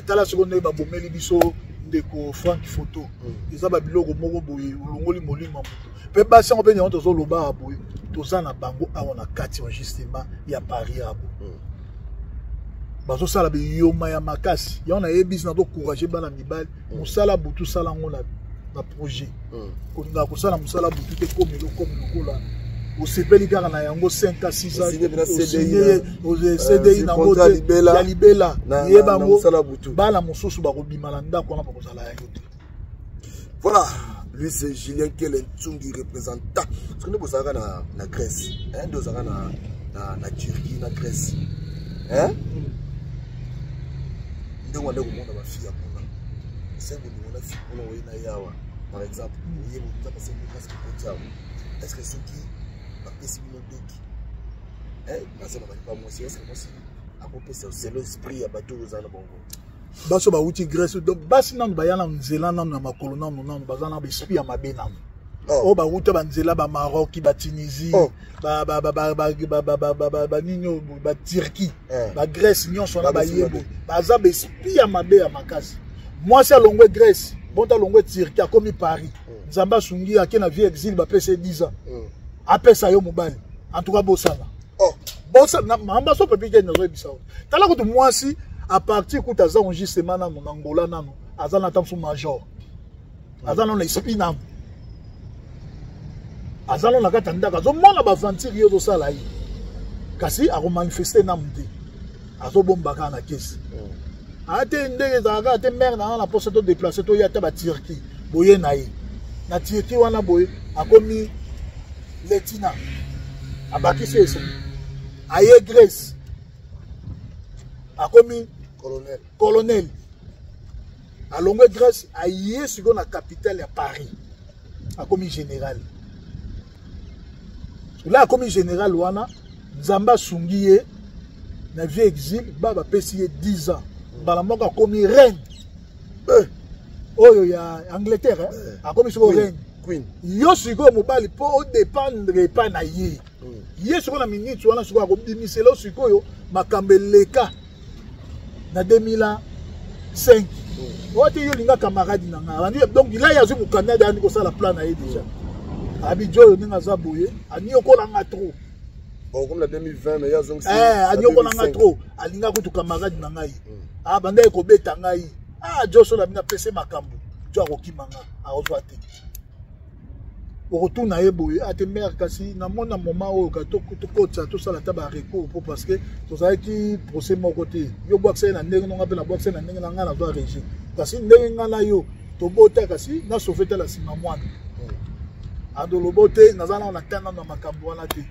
tala sikoyo ndenge babomeli biso ndeko Frank Photo. Eza babiloko moko boye, olongoli molimo ya moto. Mpe basi yango mpe yango tozoloba awa boye, toza na bango awa na kati ya justement ya Paris abo, bazosala biyoma ya makasi. Yango nayebisi, nazocourage bana mibali, mosala butu sala yango na projet. Kolingaka kosala mosala butu te, komi komi lokola osepeli kaka na yango 5 a 6 ans, CDI nango te ya libela. Yeba yango, bana mosusu bakobima na ndako wana, bakozala ya yo te. Voilà, lui c'est Julien Kele Ntungi, représentant. Parce que nous bozalaka na Grèce, hein, nde ozalaka na Turquie, na Grèce, hein? Ndenge wande komona bafille ya kuna, se bolingo na fille kuna, oye na yawa par exemple, oye boza base kokoti awa, est ce que soki bapesi bino doki, baza na balipa mwasi, est ce que mwasi akopesa selo esprit ya bato oyo oza na bango? Baso bawuti Grèce, donc basi nanu baya na nzela nanu na makolo nanu baza na baesprit ya mabe nanu, oyo bawuta banzela bamaroki, batunisie, banini oyo, baturquie, bagrèce, nyonso wana bayebo baza baesprit ya mabe ya makasi. Mwasi alongwe Grèce, bonto alongwe Turquie, akomi Paris, Nzambe asungi, ake na vie exil, bapesa ye 10 ans, apesa yo mobali, en tout cas bosana bosana mamba so pepi ke nazoyebisa yo. Tala kutu mwasi à partir kutu aza justement nanu na Ngola, nanu aza na ntango major, aza nano na esprit nanu, aza nano na kati ya ndako, azomona baaventure ye ozosala ye, kasi akomanifeste nanu te, azobomba kaka na kesi ate ndenge ezalaka te. Mare na nga na mposa todeplace, toya ata baturquie boye na ye na Turquie wana boye, akomi letina, abakisi esprit, aye Grèce, akomi colonel. Colonel. Alongwe Grèce, aye sikoyo na capitale ya Paris, akomi général. La akomi général wana, Nzambe asungi ye na vie exil, ba bapesi ye 10 ans, mbala moko akomi reine oyo ya Angleterre, akomi sikoyo reine. Queen. Yo sikoyo mobali, mpo odépendre epai na ye. Ye sikoyo na minute wana sikoyo akobimisela yo sikoyo makambo eleka na 2005. Oyo te, yo olinga camarade na ngai abandi. Donc la ye azwi mokanda de andi kosala plan na ye déjà. Abi jo oyo ndenge aza boye, aniokola nga trop. Bon, comme na 2020, mais ye azongisi. Eh, aniokola nga trop, alinga kutu camarade na ngai, abandaki kobeta ngai. Ah, jo so na bino apese makambo, jo akokima nga, akozwa te. Okotuna ye boye ate mare, kasi namona moma oyo ka tokotisa, tosala ata barecours mpo parce que tozalaki procès moko te. Yo bwakisa ye na ndenge nonga, mpe nabwakisa ye na ndenge na ngai, nazwa régime, kasi ndenge ngai na yo tobota, kasi nasauve tala nsima mwana adolobo te. Naza nao na tanga na makambo wana te,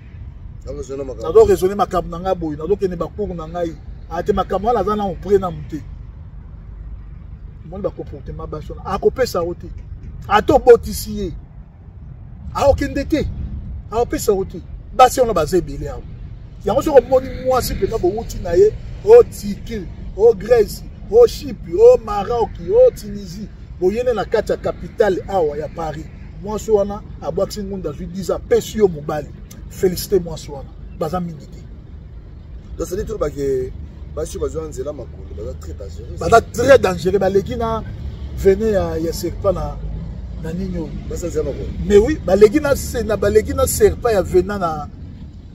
nazo raisonne makambo na ngai boye, nazokende bacours na ngai ate makambo wana aza nao pre nanu te. Omoni bacomportement basi wana, akopesa yo te. Ata obotisi ye, akokende te, akopesa yo te. Basi wana baza ebele awa. Yango soki omoni mwasi mpenza bowuti na ye o Turquie, o Grèce, o Chypre, o Maroc, o Tunisie, boyene na kati ya capitale awa ya Paris, mwasi wana abwakisi ngunda, azwi 10, apesi yo mobali, félicité mwasi wana, baza mingi te. Donc c'est-à-dire tolobake basi oyo bazwa nzela makolo baza très dangereux. Baza très dangereux, baleki na vene ya serpent na nini oyo. Basi nzela makolo. Mais oui, baleki na baleki na serpent ya vena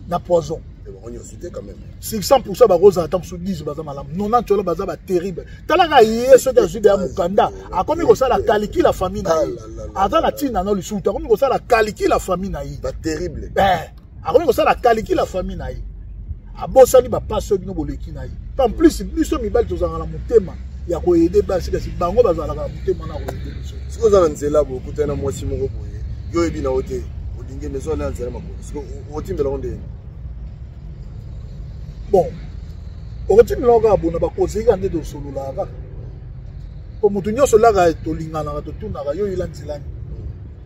na poison. Bango nyonso te quand même. 600 bakozala ata mosusu 10 baza malamu, 90 wana baza baterrible. Talaka ye, soki azwi deya mokanda, akomi kosala calcul ya famille na ye, aza na ntina na lisusu te, akomi kosala calcul ya famille na ye. Baterrible. Eh, akomi kosala calcul ya famille na ye, abosani bapasi oyo bino boleki na ye. En plus, biso mibali tozalaka na motema ya koaider basi, kasi bango bazalaka na motema na koaider biso. Soki oza na nzela boye, okutani na mwasi moko boye, yo oyebi na yo te, olingi mais oza na nzela makolo, soki otimbela ngo ndenge? Bon, okotimbela ngo kaka bona bakonseyi kaka nde tosololaka kaka, po motu nyonso laka tolinganaka, totunaka yo oyela nzelani,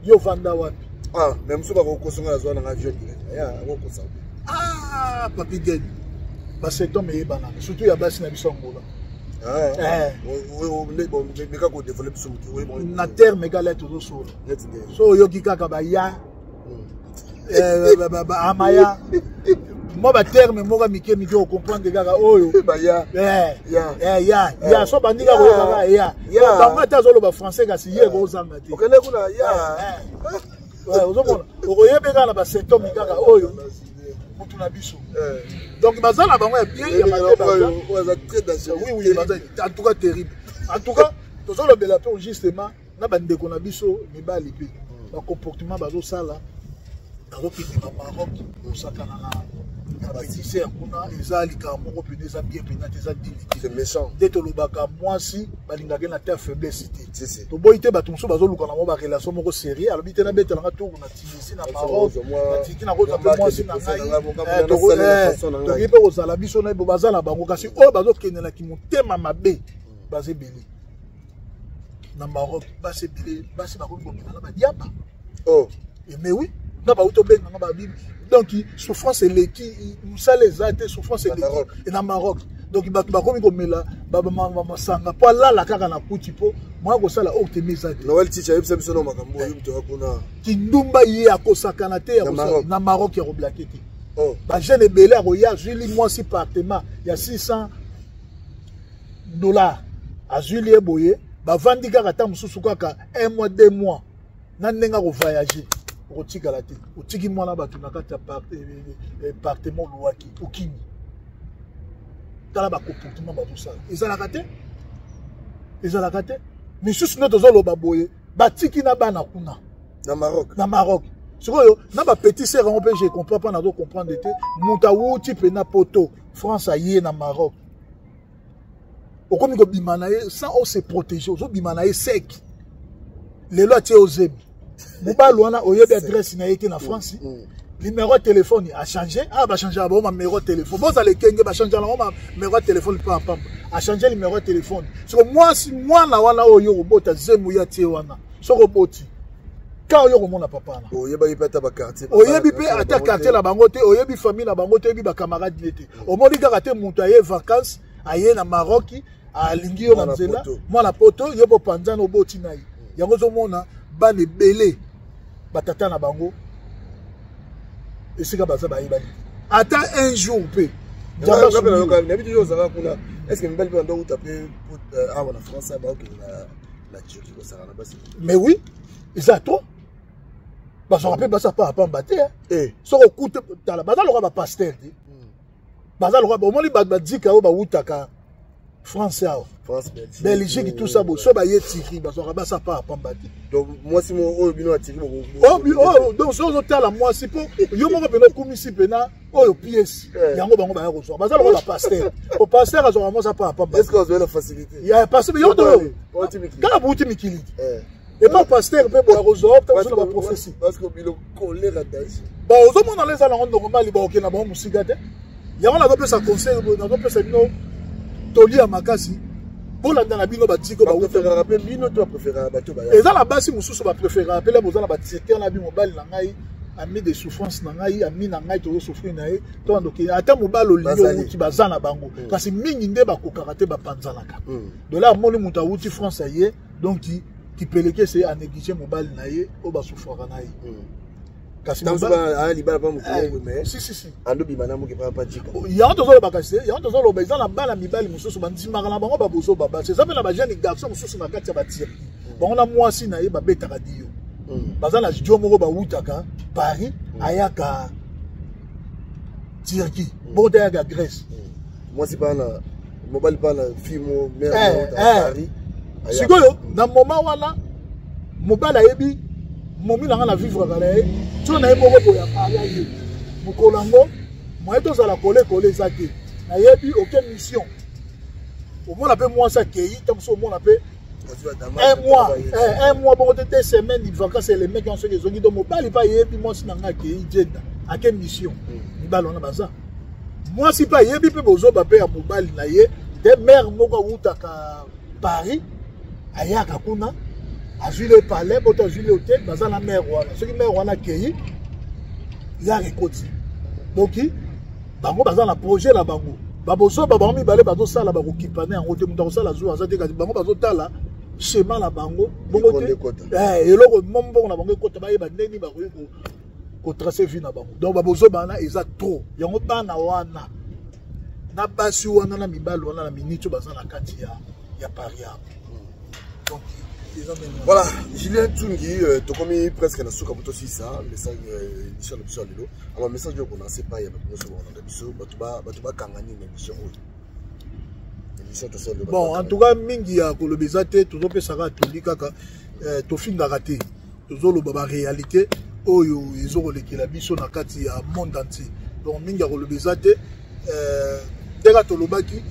yo vanda wapi. Ah, mais mosusu bakokosa, nga nazwa nanga avion direct ya akokosa. Ah, papi Gene, basymptôme eyebanaka, surtout ya basi na biso Angola. Meka kodéveloppe biso moke. Na terme ekala tozosola, so oyoki kaka baya amaya mwa baterme moko mike mike, ocomprendre kaka oyo ya ya so bandi kaka koyoka kaka ya bango, ata azoloba français, kasi ye ekozanga te. Ozomona, okoyebi kaka na basymptôme kaka oyo mutu na biso. Donc baza na bango ya bien, ya mabe baza. Oui, baza en tout cas terrible. En tout cas tozolobela mpe justement na bandeko na biso mibali mpe, bacomportement bazosala, bazokende na Maroc kosakana na batisere kuna, eza likambo moko mpena eza bien mpena te, eza dignité nde tolobaka. Mwasi balingaki na te faiblesse te, toboyi te. Bato mosusu bazoluka nango barelation moko sérieux, alobi te nabetelanga tour na Tunisie, na Maroc, na Turquie, nakozwa mpe mwasi na ngai, tokoki mpe kozala biso na baza na bango. Kasi oyo bazokendelaki motema mabe baza ebele na Maroc, basi ebele, basi bakomi komema na badiaba. Oh. Mais oui, nga bauti obenganga babibi. Donc souffrance eleki, mosala eza te, souffrance eleki na Maroc. Donc bato bakomi komela masanga mpo alala kaka na kuti, mpo mwa kosala oyo teme eza te. Noel Ticha ayebisa biso na makambo oyo, moto ya kuna. Kindumba ye akosakana te na Maroc, ya koblaquer te. Bajeune ebele akoya, azwili mwasi appartement ya 600 $, azwili ye boye, bavandi kaka ata mosusu kaka un mois, 2 mois, na ndenge akovoyage, okotikala te, otiki mwana bato na kati ya appartement oluwaki, okimi. Tala bacomportement bazosala, ezalaka te, ezalaka te. Misusu nde tozoloba boye, batiki na bana kuna. Na Maroc. Na Maroc. Sikoyo na bapetit sœur yango mpe, je comprends pas, nazo comprendre te. Moto awuti mpena poto, France, aye na Maroc, okomi kobima na ye sans ose protéger, ozobima na ye sec. Lelo atie ozemi, mobali wana oyebi adresse na ye te na France, numéro ya telefone achange. Ah, bachange bango banumero ya telefone, bozala ekenge, bachange yango banumero ya telefone pamba pamba, achange numéro ya telefone. Soko mwasi mwana wana oyo kobota zemu ya tie wana, soki oboti ka oyo komona papa na Oyebaki mpe ata baquartier. Oyebi mpe ata quartier na bango te, oyebi famille na bango te, oyebi bacamarade ne te. Omoni kaka te moto aye vacance, aye na Maroc, alingi yo na nzela, mwana poto, yo bopanzana, oboti na ye. Yango ozomona bana ebele, batata na bango. Esika baza bayebani ata un jour mpe. Nayebi toujours ozalaka kuna. Est ce que mibali mpe bando outa mpe awa na France baokende na Turquie kosaka na basi? Mais oui, eza trop. Bazwaka mpe basi apa apamba te. Soki okute, tala, baza lokola bapasteur te, baza lokola omoni bato badika oyo bawutaka France awa, Belgique, tout ça. Bo so baye Turquie, bazwaka basi apa apamba te. Donc mwasi oyo bino atiki? Donc soki ozotala mwasi, mpo yo moko mpena okumisi mpena oyo pièce yango, bango baya kozwa, baza lokola bapasteur. O pasteur azwaka mwasi apa apamba. Ya pasteur yo kaka bouti mikili te, epa pasteur mpe boya kozwa ota na baprophétie. Bon, ozomona eza nango normal, baokenda bango mosika te. Yango nazopesa conseil, nazopesa bino toli ya makasi, bolanda na bino batiko. Eza na basi mosusu bapréféraka mpe boza na batirker na bi mobali na ngai, ami de souffrance na ngai, ami na ngai, tozosouffrir na ye, to andoki ata mobali olingi owuti, baza na bango. Kasi mingi nde bakokaka te, bapanzanaka. Dola amoni moto awuti France aye, donc kipeleke se anéglige mobali na ye oyo basouffraka na ye. Kasi andobima na moke papa jika. Yango tozoloba, kasi yango tozoloba, eza na bana mibali mosusu bandimaka na bango babozoba basi. Eza mpe na bajeune garçon mosusu na kati ya batirki, bango na mwasi na ye babetaka dio, baza na dio moko, bawutaka Paris, ayaka Turquie, bongo te ayaka Grèce. Mwasi pana, mobali pana, fille mo mère Paris. Sikoyo na moment wana mobali ayebi momi na nga na vivre na ye, tio na ye moko boye ya Paris, aye mokolo yango moye tozala kole kole eza te. Nayebi oke mission, omona mpe mwasi akei ntango mosusu, omona mpe un mois bongo te, 2 semaines vacances, elemeki yango soki ezongi. Donc mobali mpe ayebi mwasi na nga akei Jenda, ake mission. Mibali wana baza, mwasi mpe ayebi mpe bozoba mpe ya mobali na ye te. Mare moko awutaka Paris, ayaka kuna, azwi le palais boto, azwi le hotel, baza na mare wana. Soki mare wana akei, yaka ekoti. Donc bango baza na projet na bango, babozoba bango mibale bazosala, bakokipane yango te. Moto akosala zuwa aza te, kasi bango bazotala schéma na bango bongo te, eloko mbongo na bango ekota, bayeba ndenge nini bakoki kotrace vie na bango. Donc babozoba wana eza trop. Yango bana wana na basi wana na mibali wana na miniti oyo baza na kati ya Paris awa. Donc voilà, Julien Tungi, tokomi presque na suka po tosisa message, émission na biso ya lelo. Alors message oyo kolancer epai ya bato nyonso bakolanda biso, bato bakanga nini na émission oyo, émission tosala? Bon, en tout cas mingi ya koloba eza te. Tozopesaka toli kaka, tofingaka te, tozoloba baréalité oyo ezokolekela biso na kati ya monde entier. Donc mingi ya koloba eza te, ndenge tolobaki.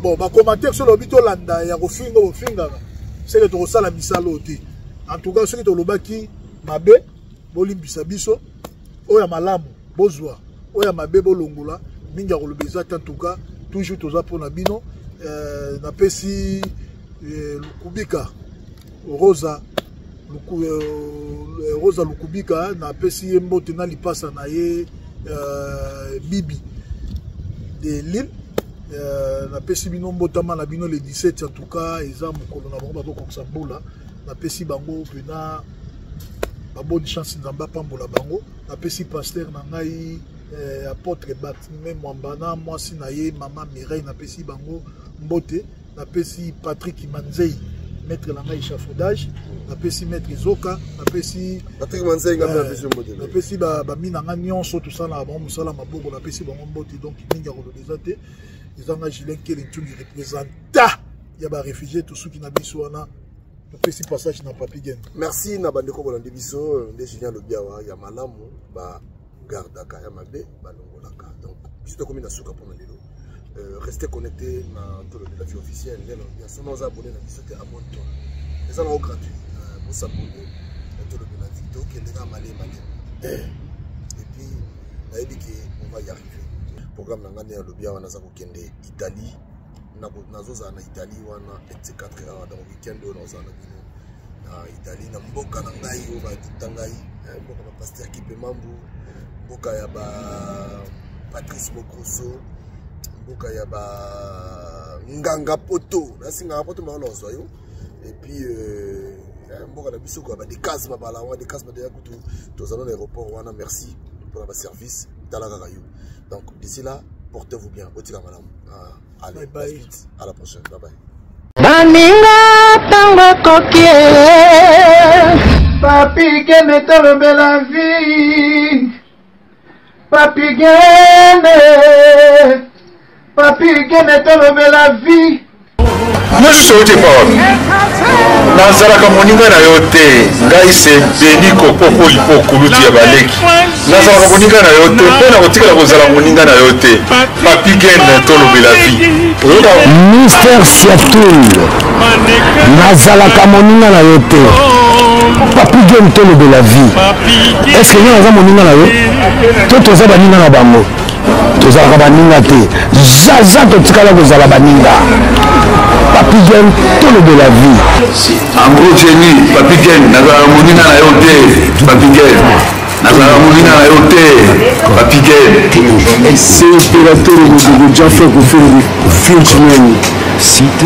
Bon, bacommentaire so lobi tolanda ya kofinga, kofingaka seke tokosala misala oyo te. En tout cas soki tolobaki mabe, bolimbisa biso. Oyo ya malamu bozwa, oyo ya mabe bolongola. Mingi ya koloba eza te. En tout cas toujours toza mpona bino. Napesi Lukubika Rosa, Rosa Lukubika, napesi ye mbote na lipasa na ye Bibi de Lille. Napesi bino mbotama na bino le 17. En tout cas eza mokolo na bango bazokokisa mbula. Napesi bango mpena babonne chance, Nzambe apambola bango. Napesi pasteur na ngai apôtre Bartime Mwamba na mwasi na ye mama Mireille, napesi bango mbote. Napesi Patrick Manzei, maître na ngai échafaudage, napesi maître Zoka, napesi Patrick Manzei, ngai napesi mbote. Napesi bami na ngai nyonso tosalaka bango mosala maboko, napesi bango mbote. Donc mingi ya koloba eza te. Eza nga Julien Kele Ntungi, représentant ya baréfugié. Tosuki na biso wana, topesi passage na Papi Gen. Merci na bandeko bolandi biso. Nde Julien alobi awa, ya malamu bagardaka, ya mabe balongolaka. Donc biso tokomi na suka mpona lelo. Restez connecté na Tolobela Vie officielle. Nde nalobi, soki oza abonné na biso te, abonne toi, eza nango gratuit. Bosabonne na Tolobela Vie, tokende kaka malema et puis nayebi ke on va y arriver. Programme na ngai nde nalobi awa, naza kokende Italie, nazozala na Italie wana 24 awa. Donc weekend oyo nazozala na bino na Italie, na mboka na ngai oyo badikta ngai, mboka bapasteur Kipe Mambu, mboka ya ba Patrice Mokoso, mboka ya ba Nganga Poto, nasi Nganga Poto maona ozwa yo. Et puis mboka na biso kwa badekase, mabala wana dekase, badeya kutu tozala na aéroport wana. Merci. mpona baservice tala kaka yo. Donc d'ici là, portez-vous bien, botika malamu. Ah, allez, bye bye. À la prochaine, bye bye. Baninga ntango ekoki. Papi Gene, tolobela vie. Papi Gene, Papi Gene, tolobela vie. Nyonso outi epa wapi? Nazalaka moninga na yo te. Ngai se Beni Kopopo Lipo, kulutu ya baleki. Nazalaka moninga na yo te mpe nakotikala kozala moninga na yo te. Papi Gene, tolobela vie. Oyoka. Mister Siatul, nazalaka moninga na yo te. Papi Game, tolobela vie. Est ce que nga naza moninga na yo to toza baninga na bango? Tozalaka baninga te, zaza totikala kozala baninga. Papi Game, tolobela vie. En gros, Jenny, Papi Gen, nazalaka moninga na yo te. Papi Gen, nazalaka moninga na yo te. Papi Gen. C'est opérateur Modogo Jaffa Koffi Frenchman.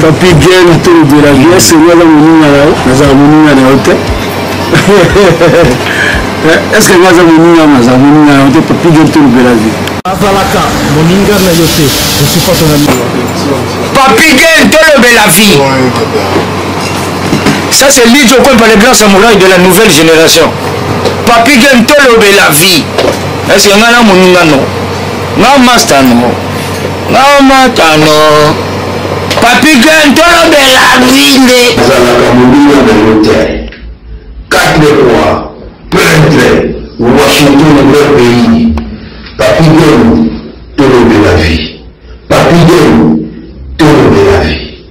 Papi Gen, tolobela vie. Est-ce que nga moninga na yo? Nazala moninga na yo te. Est-ce que nga aza moninga? Nazala moninga na yo te. Papi Gen, tolobela vie. Nazalaka moninga na yo te. Je suis pas ton ami. Papi Gen, tolobela vie. Ça, c'est Lidjo Kwempa, le grand samouraï de la nouvelle génération. Papi Gen, tolobela vie. Est-ce que nga na moninga no? Nga master no? Nga mata no? Papi Gen, tolobela vie nde. Nazalaka moninga na yo te. Quatre rois, prêtre, Washington, vrai pays. Papi Gen, tolobela vie. Papi Gen, tolobela vie.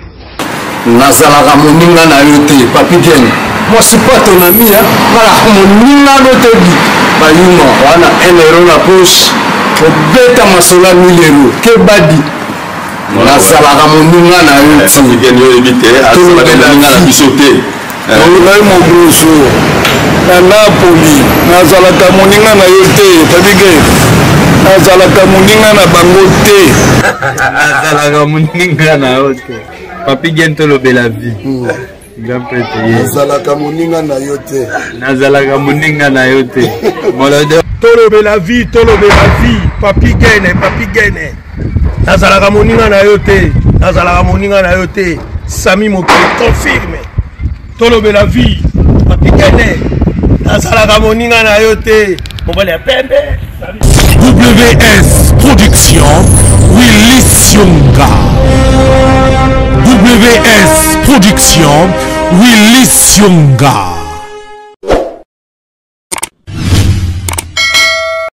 Nazalaka moninga na yo te. Papi Gen, moi suis pas ton ami, hein. Nalaka moninga no te. Bayuma wana 1 euro na poche, kobeta masolo ya 1000 euro ke badi. Nazalaka moninga na yo te. Papi Gen, yo oyebi te, azalaka moninga na biso te. Ngai Moboso na Napoli, nazalaka moninga na yo te. Papi Gen, nazalaka moninga na bango te. Nazalaka moninga na yo te. Papi Gen, tolobela vie. Grand prêtre ye. Nazalaka moninga na yo te. Nazalaka moninga na yo te. Molodo. Tolobela vie, tolobela vie. Papi Gene, Papi Gene, nazalaka moninga na yo te. Nazalaka moninga na yo te. Sami Mokili confirme. Tolobela vie. Papi Gene, nazalaka moninga na yo te. Mobali ya pembe. WS Production, Willy Sionga. WS Production, Willy Sionga.